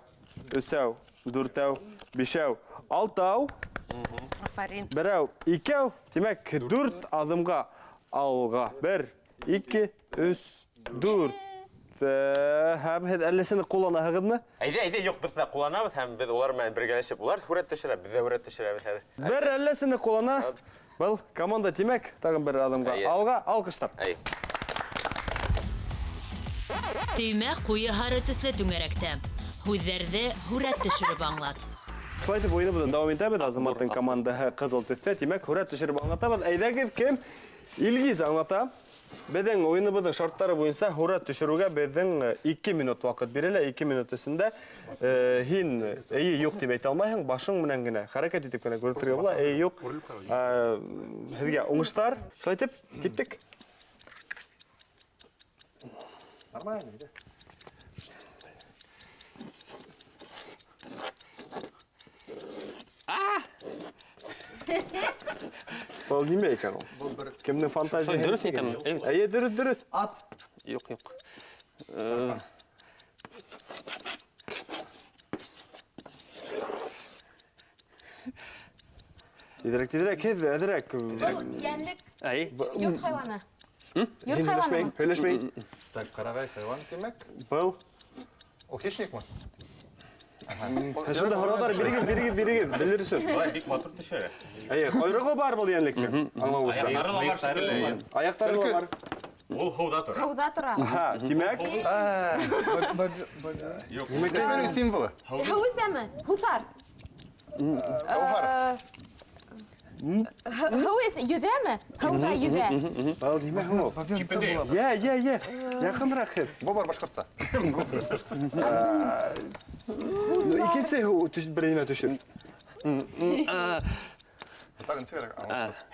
өсәү, дүртәү, бишәү, алтау. Афарин. Берәү, икәү, тимәк, дүрт аҙымға алға. Бер, ике, өс, дүрт. Һәм һеҙ әлләсене ҡулланаһығыҙмы? Әйҙә, әйҙә, юҡ, беҙ ҙә ҡулланабыҙ һәм беҙ улар менән бергәләшеп, улар һүрәт төшөрә, беҙ ҙә һүрәт төшөрәбеҙ хәҙер. Бер әлләсене ҡуллана. Был команда, тимәк, тағын бер аҙымға алға, алҡыштар. Төймә ҡуйы һары төҫлө түңәрәктә. Һүҙҙәрҙе һүрәт төшөрөп аңлат. Шулай итеп, уйыныбыҙҙы дауам итәбеҙ. Азаматтың командаһы ҡыҙыл төҫтә. Тимәк, һүрәт төшөрөп аңлатабыҙ. Әйҙәгеҙ, кем? Илгиз аңлата. Беҙҙең уйыныбыҙҙың шарттары буйынса һүрәт төшөрөүгә беҙҙең 2 минут ваҡыт бирелә. 2 минут эсендә һин эйе юҡ тип әйтә алмайһың, башың менән генә хәрәкәт итеп кенә күреп була. Эйе юҡ. Һеҙгә уңыштар. Шулай итеп, киттек. Нормально, да? Был нимә икән ул? Кемдең фантазияһы? Дөрөҫ әйтәм. Эйе, дөрөҫ, дөрөҫ. Ат. Юҡ, юҡ. Тиҙерәк, тиҙерәк, һеҙ әҙерәк. Был йәнлек. Әй. Йорт хайуаны. Йорт хайуаны. Һөйләшмәй. Так, ҡарағай хайуан тимәк. Был. Ул хищникмы? Шунда һорауҙар бирегеҙ, бирегеҙ, бирегеҙ, белер өсөн. Былай бик матур төшөрә. Эйе, ҡойроғо бар был йәнлектең. Аңлауыса. Аяҡтары ла бар шикелле. Аяҡтары ла бар. Ул һыуҙа тора. Һыуҙа тора. Аһа, тимәк. Юҡ. Өфөнөң символы. Һыу эсәме? Һуҫар. Гауһар. Һыу эсә, йөҙәме? Һыуҙа йөҙә. Был нимә һуң ул? Йә, йә, йә. Яҡыныраҡ һеҙ. Был бар башҡортса. Икенсе бер нимә төшөр. Тағын сигарет.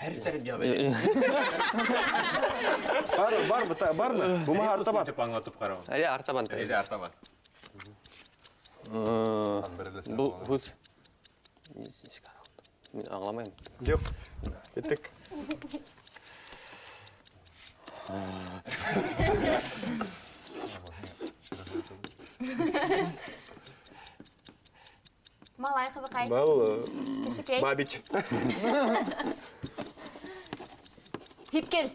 Хәрефтәрен яҙ. Бар, бар, бармы? Булмаһа артабан. Аңлатып ҡарау. Әйҙә, артабан. Әйҙә, артабан. Был һүҙ. Мин аңламайым. Юҡ. Киттек. Малай, ҡыҙыҡай. Был Кешекәй. Бабич. Һипкел.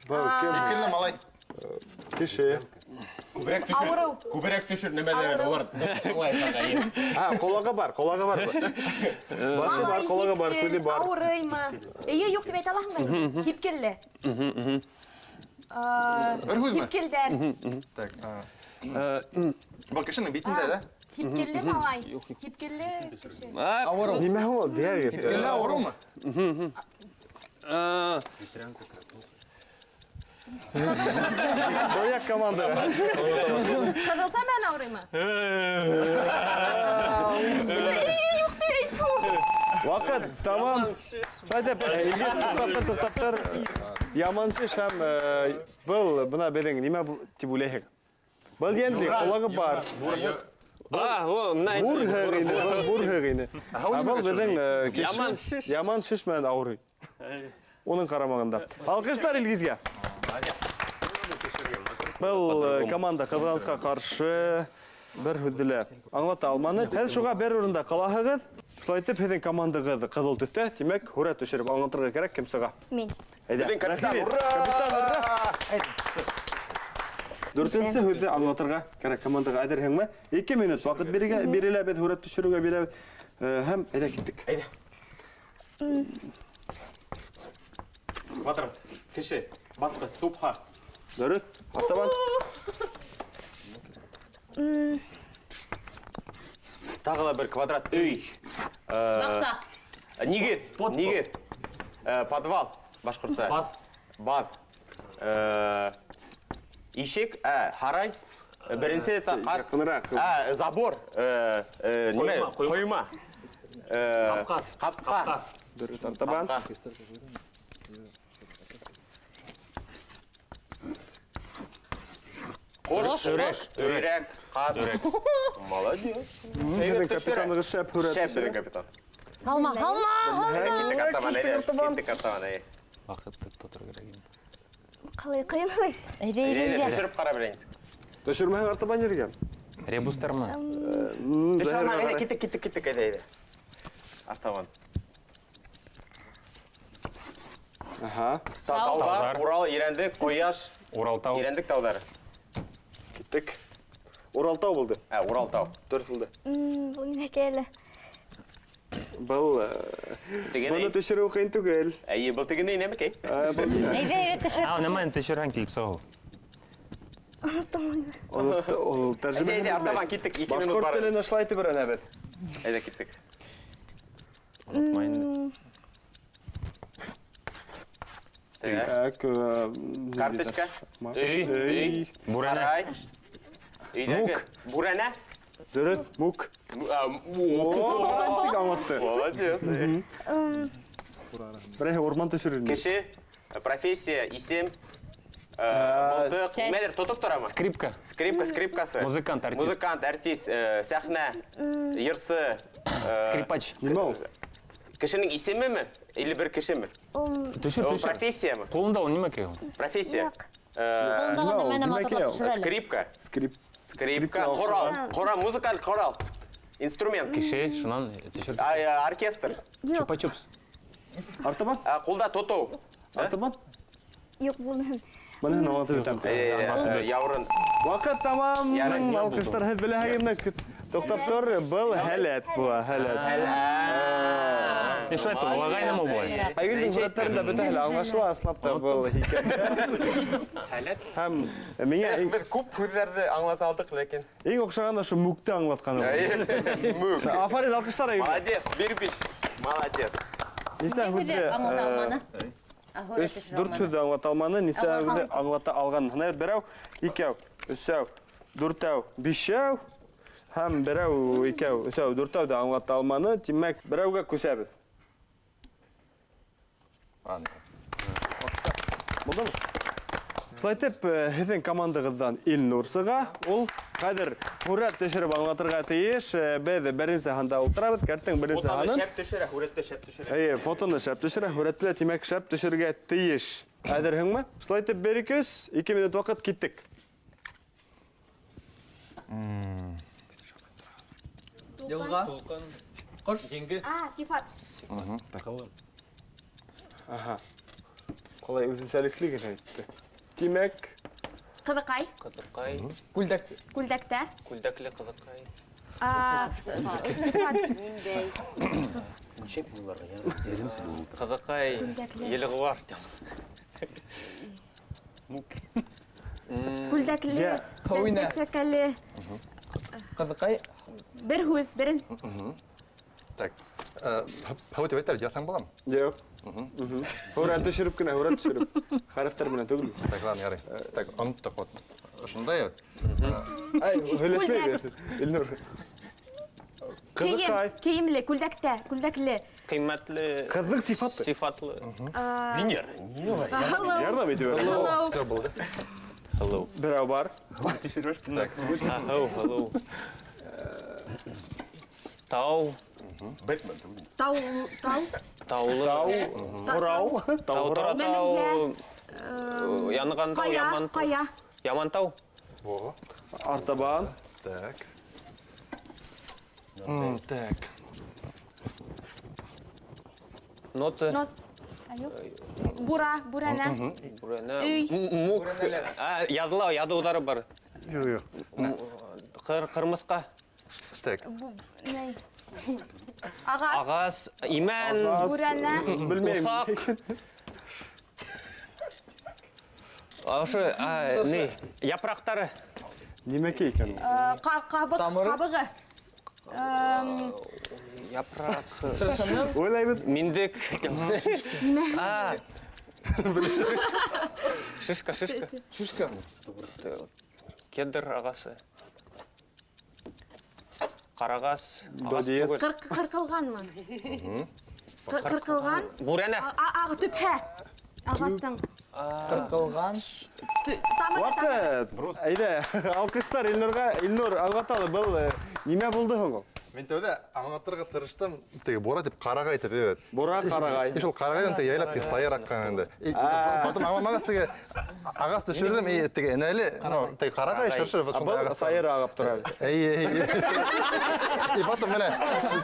Был кем? Һипкелле малай. Кеше. Күберәк төшөр. Ауырыу. Күберәк төшөр нәмәләрен улар аңлайһың. Ҡолағы бар, ҡолағы бар. Башы бар, ҡолағы бар, күҙе бар. Ауырыймы? Эйе, юҡ тип әйтә алаһың да. Һипкелле. Бер һүҙме? Һипкелдәр. Так. Был кешенең битендә, да? Һипкелле малай. Һипкелле кеше. Ауырыу. Нимә һуң ул? Диагноз. Һипкелле ауырыумы? Был команда. Ҡыҙылса менән ауырыймы? Юҡ тип әйтте. Ваҡыт тамам. Шулай итеп, Илгиз туҡтап тор, Яман шеш һәм был бына беҙҙең нимә тип уйлайһығыҙ? Был йәнлек, ҡолағы бар. Бурһыҡ ине. Ә был беҙҙең кеше яман шеш менән ауырый. Уның ҡарамағында. Алҡыштар Илгизгә. Был команда ҡыҙғанысҡа ҡаршы бер һүҙҙе лә аңлата алманы. Һеҙ шуға бер урында ҡалаһығыҙ. Шулай итеп, һеҙҙең командағыҙ ҡыҙыл төҫтә, тимәк, һүрәт төшөрөп аңлатырға кәрәк, кем сыға? Мин. Беҙҙең капитан, ура! Капитан, ура! Дүртенсе һүҙҙе аңлатырға кәрәк командаға. Әҙерһеңме? 2 минут ваҡыт бирелә, беҙ һүрәт төшөрөүгә бирәбеҙ. Һәм әйҙә киттек. Әйҙә. Батыр, кеше, баҫҡыс, тупһа. Дөрөҫ. Артабан. Тағы ла бер квадрат өй. Баҡса. Нигеҙ, нигеҙ. Подвал, башҡортса. Баҙ. Баҙ. Ишек, һарай. Беренсе ҡат. Яҡыныраҡ. Забор. Нимә? Ҡойма. Ҡапҡас. Ҡапҡа. Дөрөҫ, артабан. Ҡош, өрәк, ҡаҙ. Молодец. Беҙҙең капитанығыҙ шәп һүрәт. Шәп беҙҙең капитан. Һалма, һалма, һалма. Киттек артабан, әйҙә. Киттек артабан, әйҙә. Ваҡытты тоторға кәрәк инде. Ҡалай ҡыйын. Әйҙә, әйҙә. Төшөрөп ҡара беренсе. Төшөрмәһәң артабан ергә. Ребустармы? Төшөрмә, әйҙә, киттек, киттек, киттек, әйҙә, әйҙә. Артабан. Аһа. Тауҙар, Урал, Ирәндек, Ҡояш. Уралтау. Ирәндек тауҙары. Киттек. Уралтау булды. Уралтау. Дөрөҫ булды. Был нимәкәй әле? Был быны төшөрөү ҡыйын түгел. Эйе, был тегенәй нәмәкәй. Әйҙә, әйҙә, төшөр. Нәмәне төшөрһәң килеп сыға ул. Оноттом. Ул тәржемә. Әйҙә, артабан киттек, 2 минут бар. Башҡорт телен ошолай итеп өйрәнәбеҙ. Әйҙә, киттек. Онотма инде. Так, карточка. Өй, өй, бүрәнә. Өйҙәге бүрәнә. Дөрөҫ, мүк. Нисек аңлатты? Молодец. Берәйһе урман төшөрөр. Кеше, профессия, исем, мылтыҡ, нимәлер тотоп торамы? Скрипка. Скрипка, скрипкасы. Музыкант, артист. Музыкант, артист, сәхнә, йырсы. Скрипач. Нимә ул? Кешенең исемеме или бер кешеме? Төшөр, Ул төшөр. профессиямы? Ҡулында ул нимәкәй ул? Профессия. Ҡулындағы нәмәне матурлап төшөр әле. Скрипка. Скрип. Скрипка, ҡорал. Ҡорал, музыкаль ҡорал. Инструмент. Кеше, шунан төшөр. Оркестр. Чупа-чупс. Артабан? Ҡулда тотоу. Артабан? Юҡ, булмаһын. Быныһын аңлатып үтәм. Яурын. Ваҡыт тамам. Алҡыштар һеҙ беләһегеҙме? Туҡтап тор, был һәләт була, һәләт. Шулай итеп, олағайнымы былай? Айгөлдөң һүрәттәрендә бөтәһе лә аңлашыла, ысынлап та был һикәйә. Һәләт. Һәм миңә беҙ күп һүҙҙәрҙе аңлата алдыҡ, ләкин иң оҡшағаны ошо мүкте аңлатҡаны. Мүк. Афарин, алҡыштар Айгөл. Молодец, бир биш. Молодец. Нисә һүҙҙе аңлата алманы? Өс, дүрт һүҙҙе аңлата алманы, нисә һүҙҙе аңлата алған? Һынайбыҙ, берәү, икәү, өсәү, дүртәү, бишәү. Һәм берәү, икәү, өсәү, дүртәү ҙә аңлата алманы. Тимәк, берәүгә күсәбеҙ. Булдымы? Шулай итеп, һеҙҙең командағыҙҙан Илнур сыға. Ул хәҙер һүрәт төшөрөп аңлатырға тейеш. Беҙ беренсе һанда ултырабыҙ, кәрттең беренсе Фотоны һанын. шәп төшөрә, һүрәтте шәп төшөрә. Эйе, фотоны шәп төшөрә, һүрәтте лә, тимәк, шәп төшөргә тейеш. Әҙерһеңме? Шулай итеп, 1, 2, 3, 2 минут ваҡыт, киттек. Йылға. Ҡош. Диңгеҙ. Сифат. Аһа. Ҡалай үҙенсәлекле генә әйтте. Тимәк, Ҡыҙыҡай. Ҡыҙыҡай. Күлдәк. Күлдәктә. Күлдәкле ҡыҙыҡай. Сифат. Ҡыҙыҡай. Елғыуар. Күлдәкле. Һыуина. Сәкәле. Ҡыҙыҡай. Бер һүҙ, берен. Так. Һыу тип әйтәләр, яҙһаң буламы? Юҡ. Һүрәт төшөрөп кенә, һүрәт төшөрөп. Хәрефтәр менән түгел. Так, ладно, ярай. Так, оноттоҡ вот. Ошондай вот. Ай, һөйләшмәйбеҙ, Илнур. Ҡыҙыҡай. Кейемле, күлдәктә, күлдәкле. Ҡиммәтле. Ҡыҙҙың сифаты. Сифатлы. Венера. Hello. Ярҙам итеп бер. Hello. Всё булды. Hello. Берәү бар. Так. Hello, hello. Тау. Бэтмен. Тау, тау. Таулы. Тау. Урау. Тау тора тау. Янған тау, Ҡая, яман тау. ҡая. Яман тау. Во. Артабан. Так. Так. Ноты. Нот. Бура, бүрәнә. Бүрәнә. Өй. Мук. Яҙыла, яҙыуҙары бар. Юҡ, юҡ. Ҡырмыҫҡа. Так. Ней. Ағас. Ағас, имән. Бүрәнә. Белмәйем. Уҫаҡ. Ошо, ни, япраҡтары. Нимәкәй икән ул? Ҡабыҡ, ҡабығы. Япраҡ. Уйлайбыҙ. Миндек. Шишка, шишка. Шишка. Кедр ағасы. Ҡарағас. Ағас түгел. Ҡырҡылғанмы? Ҡырҡылған. Бүрәнә. Төпһә. Ағастың. Ҡырҡылған. Ваҡыт. Әйҙә, алҡыштар Илнурға. Илнур, аңлата әле, был нимә булды һуң ул? Мин тәүҙә аңлатырға тырыштым, теге бура тип ҡарағай тип, эйе. Бура ҡарағай. Шул ҡарағайҙан теге яйлап тип сайыр аҡҡан инде. Потом аңламағас теге ағас төшөрҙөм, и теге энәле, ну, теге ҡарағай шыршы, вот шундай ағас. Сайыр ағып тора. Эйе, эйе. И потом менә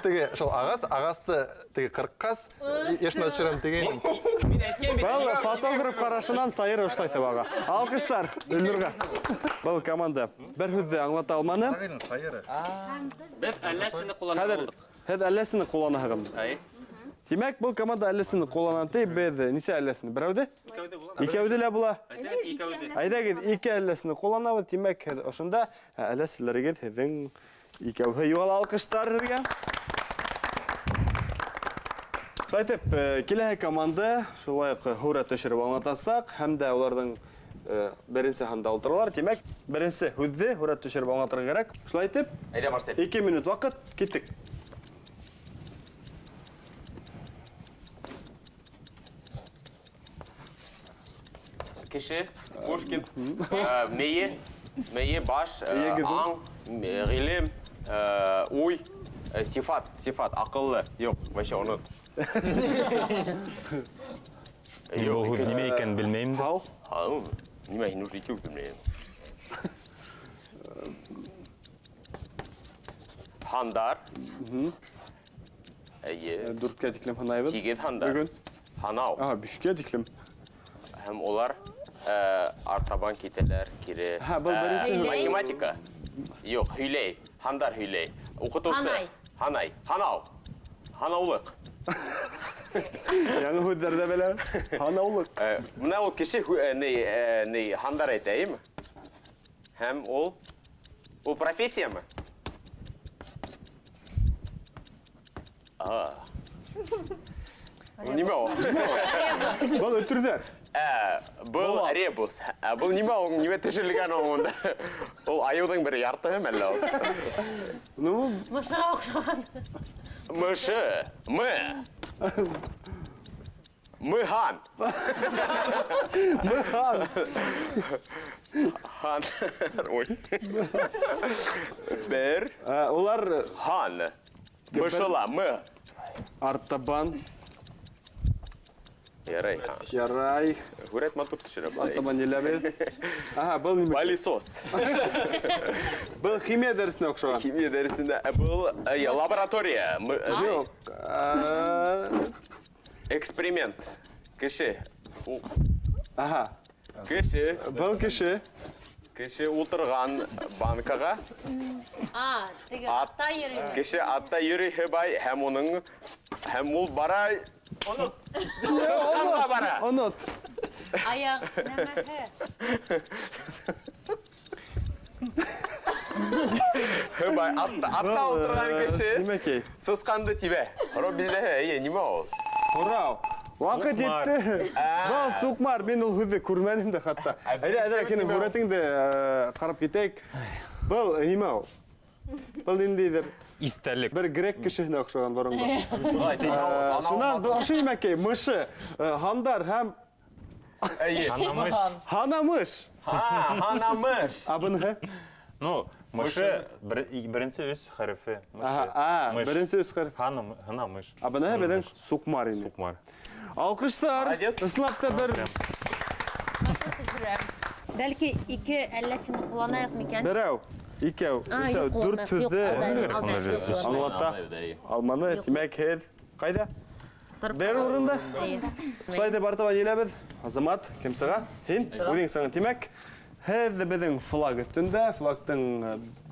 теге шул ағас, ағасты теге ҡырҡҡас, эшенә төшөрәм тигәйнем. Мин әйткән бит. Был фотограф ҡарашынан сайыр ошолай тип аға. Алҡыштар Илнурға. Был команда бер һүҙҙе аңлата алманы. Ҡарағайҙың сайыры. Беҙ әлләсене ҡуллана булдыҡ. Һеҙ әлләсене ҡулланаһығыҙ. Әй. Тимәк, был команда әлләсене ҡуллана ти, беҙ нисә әлләсене? Берәүҙе? Икәүҙе була. Икәүҙе лә була. Икәүҙе. Әйҙәгеҙ, ике әлләсене ҡулланабыҙ. Тимәк, һеҙ ошонда әлләселәрегеҙ һеҙҙең икәүһе юғала. Алҡыштар һеҙгә. Шулай итеп, киләһе команда шулай уҡ һүрәт төшөрөп аңлатасаҡ һәм дә уларҙың беренсе һанда ултыралар. Тимәк, беренсе һүҙҙе һүрәт төшөрөп аңлатырға кәрәк. Шулай итеп, Әйҙә, Марсель. 2 минут ваҡыт, киттек. Кеше, Пушкин, мейе, мейе, баш, аң, ғилем, уй, сифат, сифат, аҡыллы. Юҡ, вообще онот. Был һүҙ нимә икәнен белмәйем дә. Һау. Һау. Нимә һин уже икәү белмәйем. Һандар. Эйе. Дүрткә тиклем һанайбыҙ. Тигеҙ һандар. Бөгөн. Һанау. Аһа, бишкә тиклем. Һәм улар артабан китәләр кире. Һә, был беренсе һүҙ. Математика. Юҡ, һөйләй. Һандар һөйләй. Уҡытыусы. Һанай. Һанай. Һанау. Һанаулыҡ. Яңы һүҙҙәр ҙә белә. Һанаулыҡ. Бына ул кеше ни, һандар әйтә, әйеме? Һәм ул профессиямы? Ул нимә ул? Был өтөрҙәр. Был ребус. Был нимә ул? Нимә төшөрөлгән ул унда? Ул айыуҙың бер яртыһы мәллә ул? Ну, Мышыға оҡшаған. Мышы. Мы. Мыхан. Мыхан. Хан. Ой. Бер. Улар Хан. Мышыла. Мы. Артабан. Ярай. Ярай. Һүрәт матур төшөрә былай. Артабан еләбеҙ. Аһа, был нимә? Пылесос. Был химия дәресенә оҡшаған. Химия дәресендә. Был, лаборатория. Юҡ. Эксперимент. Кеше. Аһа. Кеше. Был кеше. Кеше ултырған банкаға. А, теге атта йөрөй. Кеше атта йөрөй һыбай һәм уның һәм ул бара. Онот. Сысҡанға бара. Онот. Аяҡ нәмәһе. Һыбай, атта ултырған кеше. Нимәкәй? Сысҡанды тибә. Робиләһе, эйе, нимә ул? Һорау. Ваҡыт Суҡмар. етте. Был суҡмар, мин ул һүҙҙе күрмәнем дә хатта. Әйҙә, әйҙә, һинең һүрәтеңде ҡарап китәйек. Был нимә ул? Был ниндәйҙер? Иҫтәлек. Бер грек кешеһенә оҡшаған боронғо. Шунан был ошо нимәкәй? Мышы, һандар һәм Эйе. Һанамыш. Һанамыш. Һанамыш. Ә быныһы? Ну, Мышы беренсе өс хәрефе. Ага, беренсе өс хәреф. Һана мыш. А бына беҙҙең суҡмар инде. Суҡмар. Алҡыштар. Ысынлап та бер. Бәлки ике әлләсен ҡулланайыҡ микән? Берәү, икәү, өсәү, дүрт һүҙҙе аңлата алманы. Тимәк, һеҙ ҡайҙа? Бер урында. Шулай итеп артабан киләбеҙ. Азамат, кем сыға? Һин, үҙең сығың. Тимәк, һеҙ беҙҙең флаг өҫтөндә, флагтың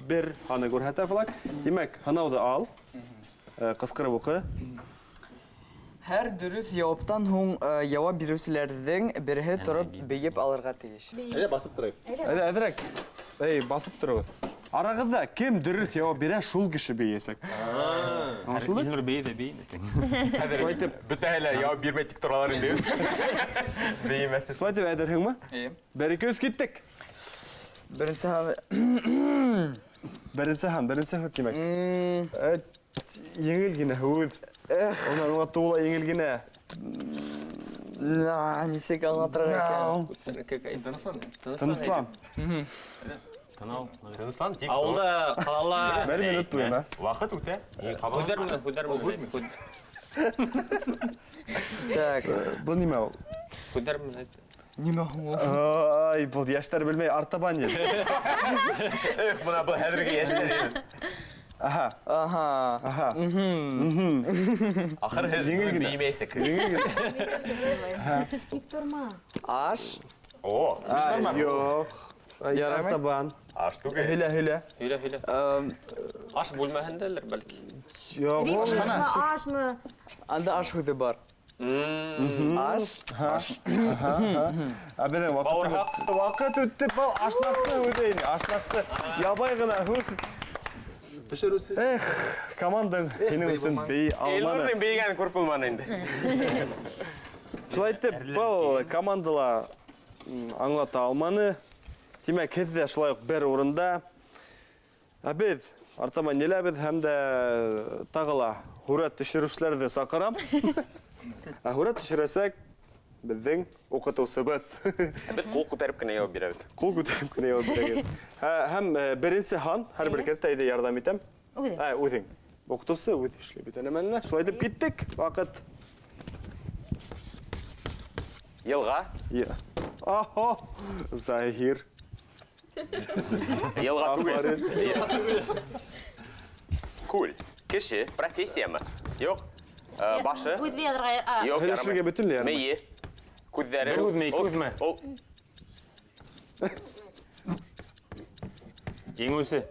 бер һаны күрһәтә флаг. Тимәк, һынауҙы ал, ҡысҡырып уҡы. Һәр дөрөҫ яуаптан һуң яуап биреүселәрҙең береһе тороп бейеп алырға тейеш. Әйҙә баҫып торайыҡ. Әйҙә, әҙерәк. Эй, баҫып тороғоҙ. Арағыҙҙа кем дөрөҫ яуап бирә, шул кеше бейәсәк. Аңлашылды? Илнур бейей ҙә бейей. Хәҙер бөтәһе лә яуап бирмәй тик торалар инде. Бейемәҫ. Шулай итеп әҙерһеңме? Эйе. 1, 2, 3 киттек. Беренсе һан. Беренсе һан, беренсе һүҙ тимәк. Еңел генә һүҙ. Уны аңлатыуы ла еңел генә. Нисек аңлатырға икән? Тыныслан. Тыныслан, тик Ауылда, ҡалала. Бер минут туйына. Ваҡыт үтә. Һүҙҙәр менән, һүҙҙәр менән. Так. Был нимә ул? Һүҙҙәр менән. Нимә һуң ул? Ай, был йәштәр белмәй, артабан ел. Эх, бына был хәҙерге йәштәр. Аһа. Аһа. Аһа. Ахыр һеҙ Еңел генә. беймәйсек. Еңел генә. Тик торма. Аш. О, Юҡ. Ярамай? Артабан. Аш түгел. Һөйлә, һөйлә. Һөйлә, һөйлә. Аш бүлмәһендәлер бәлки. Юҡ. Рифмамы, ашмы? Анда аш һүҙе бар. Аш. Аш. Ә беҙҙең ваҡыт ваҡыт үтте, был ашнаҡсы һүҙе инде. Ашнаҡсы ябай ғына һүҙ. Бешереүсе. Эх, командаң һинең өсөн бейей алманы. Илнурҙың бейегәнен күреп булманы инде. Шулай итеп, был командала аңлата алманы. Тимәк, һеҙ ҙә шулай уҡ бер урында. Ә беҙ артабан еләбеҙ һәм дә тағы ла һүрәт төшөрөүселәрҙе саҡырам. Ә һүрәт төшөрәсәк беҙҙең уҡытыусыбыҙ. Беҙ ҡул күтәреп кенә яуап бирәбеҙ. Ҡул күтәреп кенә яуап бирәбеҙ. Һәм беренсе һан, һәр бер кертә әйҙә ярҙам итәм. Үҙең. Үҙең. Уҡытыусы үҙе эшләй бөтә нәмәне. Шулай итеп киттек. Ваҡыт. Йылға. Ахо, Заһир. Йылға түгел. Афарин. Күл. Кеше, профессиямы? Юҡ. Башы. Күҙҙе яҙырға, а. Юҡ, Һөйләшергә ярамай. бөтөнләй ярамай. Мейе. Күҙҙәре. Бер үҙме, ике үҙме? Ул. Еңеүсе.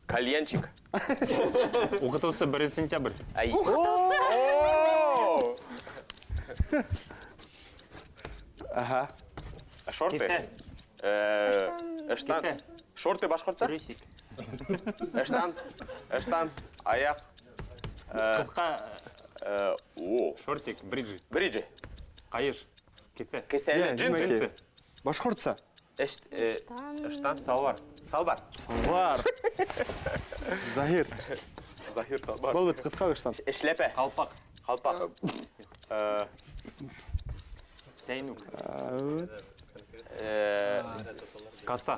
Кальянчик. Уҡытыусы 1 сентябрь. Ай. Уҡытыусы. Аһа. Шорты. Киҫә. Ыштан. Киҫә. Шорты башҡортса? Трусик. Ыштан. Ыштан. Аяҡ. Ҡыҫҡа. О. Шортик, бриджи. Бриджи. Ҡайыш. Кеҫә. Кеҫәле. Йә, Джинсы. нимәкәй? Башҡортса. Ыштан. Салбар. Салбар. Салбар. Заһир. Заһир салбар. Был бит ҡыҫҡа ыштан. Эшләпә. Ҡалпаҡ. Ҡалпаҡ. Сәйнүк. Каса.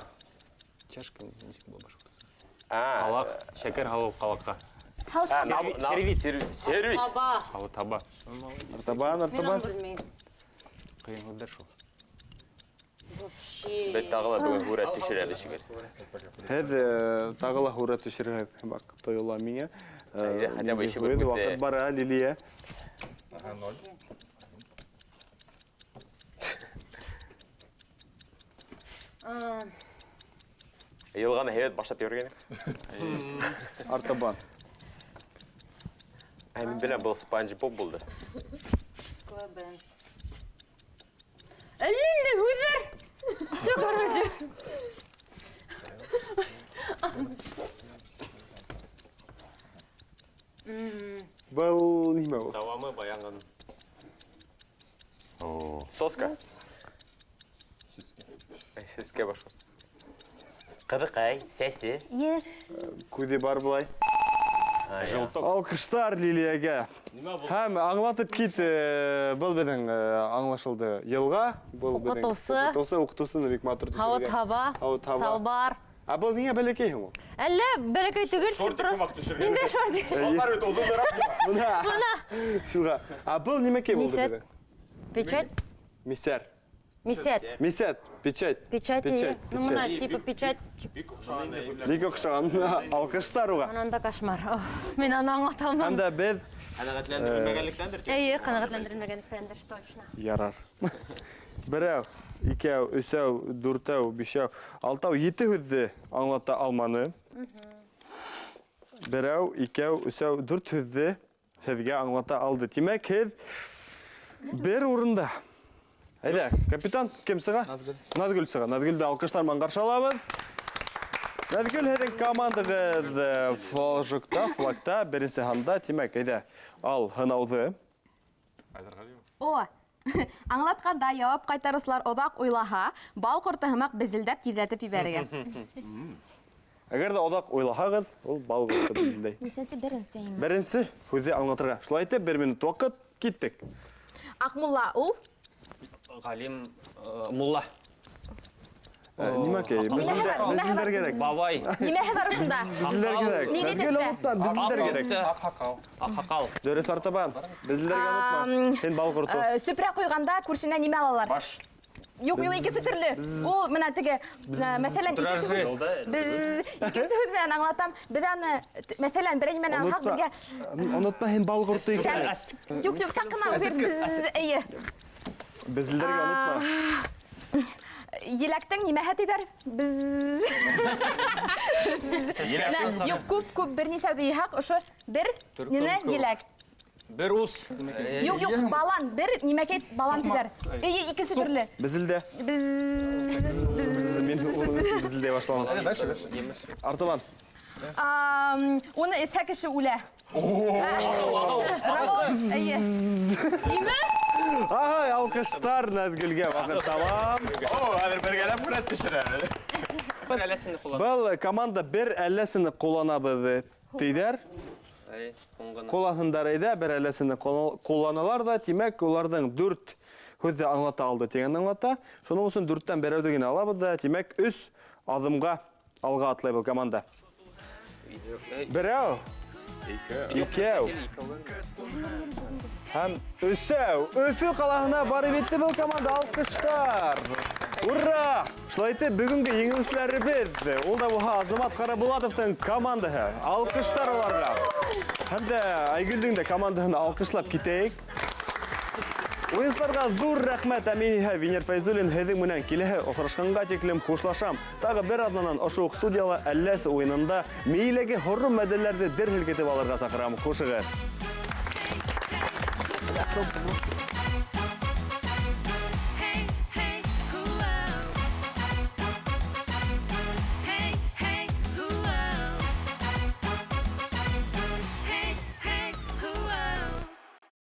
Чашка нисек була башҡортса? Ҡалаҡ, шәкәр һалыу ҡалаҡҡа. Сервис. Сервис. Таба. Һауыт таба. Артабан, Мин артабан. аны белмәйем. Ҡыйын һүҙҙәр шул. Вообще. Беҙ тағы ла бөгөн һүрәт төшөрәбеҙ шикелле. Һеҙ тағы ла һүрәт төшөрәһегеҙ һымаҡ тойола миңә. Әйҙә, хотя бы ишек Һүҙ үтте. ваҡыт бара, Лилия. Ага, ноль. Йылғаны һәйбәт башлап ебәргән. Артабан. Ә, мин беләм, был Спанч Боб булды. Әллә инде һүҙҙәр. Всё, короче. Был нимә ул? Дауамы баянған. Соска. Сәскә башҡорт. Ҡыҙыҡай, сәсе. Ер. Күҙе бар былай. Желток. Алҡыштар Лилиягә. Һәм аңлатып кит, был беҙҙең аңлашылды йылға, был беҙҙең Уҡытыусы. Уҡытыусы, уҡытыусыны бик матур төшөргән. Һауыт һаба, Һауыт һаба. салбар. Ә был ниңә бәләкәй һуң ул? Әллә бәләкәй түгел, просто. Ниндәй шортик? Алар бит оҙонораҡ. Бына. Бына. Шуға. Ә был нимәкәй булды Мисәт. беҙҙең? Печать? Мисәр. Мисәт. Мисәт, печать. Печать. Печать, Ну, мына, печать. типа печать. Бик оҡшаған. Алҡыштар уға. Ананда кошмар. Мин аны аңлата алмам. Һәм дә беҙ Ҡәнәғәтләндерелмәгәнлектәндер. Эйе, ҡәнәғәтләндерелмәгәнлектәндер, точно. Ярар. Берәү, икәү, өсәү, дүртәү, бишәү, алтау, ете һүҙҙе аңлата алманы. Берәү, икәү, өсәү, дүрт һүҙҙе һеҙгә аңлата алды. Тимәк, һеҙ бер урында. Әйҙә, капитан кем сыға? Наҙгөл сыға. Наҙгөлдө алҡыштар менән ҡаршы алабыҙ. Наҙгөл, һеҙҙең командағыҙ флажокта, флагта, беренсе һанда. Тимәк, әйҙә, ал һынауҙы. О, аңлатҡанда яуап ҡайтарыусылар оҙаҡ уйлаһа, бал ҡорто һымаҡ безелдәп тиҙләтеп ебәрергә. Әгәр ҙә оҙаҡ уйлаһағыҙ, ул бал ҡорто безелдәй. Нисәнсе беренсе инде. Беренсе һүҙҙе аңлатырға. Шулай итеп, бер минут ваҡыт, киттек. Аҡмулла ул? Ғалим, мулла. Нимәкәй? Безелдәр кәрәк. Бабай. Нимәһе бар ошонда? Безелдәр кәрәк. Ниндәй Наҙгөл төҫтә? онотма, безелдәр кәрәк. Аҡһаҡал. Аҡһаҡал. Дөрөҫ артабан. Безелдәргә онотма. Һин бал ҡорто. Сүпрә ҡуйғанда күршенә нимә алалар? Баш. Юҡ, ул икенсе төрлө. Ул мына теге, мәҫәлән, икенсе һүҙ. Беҙ икенсе һүҙ менән аңлатам. Беҙ аны, мәҫәлән, берәй нимәне алһаҡ, беҙгә Онотма, һин бал ҡорто икән. Юҡ, юҡ, саҡ ҡына үҙ беҙ, эйе. Безелдәргә онотма. Еләктең нимәһе тиҙәр? Беҙ. Юҡ, күп, күп, бер нисәүҙе йыйһаҡ, ошо бер нине еләк. Бер ус. Юҡ, юҡ, балан, бер нимәкәй балан тиҙәр. Эйе, икенсе төрлө. Безелдә. Беҙ. Мин уны безелдәй башланым. Артабан. Уны эсһә кеше үлә. Эйе. Нимә? Ай, алҡыштар Наҙгөлгә. Ваҡыт тамам. О, хәҙер бергәләп һүрәт төшөрәбеҙ. Бер әлләсене ҡуллана. Был команда бер әлләсене ҡулланабыҙ тиҙәр. Ҡулланһындар әйҙә, бер әлләсене ҡулланалар ҙа, тимәк, уларҙың дүрт һүҙҙе аңлата алды тигәнде аңлата. Шуның өсөн дүрттән берәүҙе генә алабыҙ ҙа, тимәк, өс аҙымға алға атлай был команда. Берәү, икәү һәм өсәү. Өфө ҡалаһына барып етте был команда. Алҡыштар! Ура! Шулай итеп, бөгөнгө еңеүселәребеҙ, ул да булһа Азамат Ҡарабулатовтың командаһы. Алҡыштар уларға. Һәм дә Айгөлдөң дә командаһын алҡышлап китәйек. Уйынсыларға ҙур рәхмәт. Ә мин иһә Венер Фәйзуллин һеҙҙең менән киләһе осрашҡанға тиклем хушлашам. Тағы бер аҙнанан ошо уҡ студияла Әлләс уйынында мейләге һоро мәҙәлләрҙе дер һелкетеп алырға саҡырам. Хушығыҙ.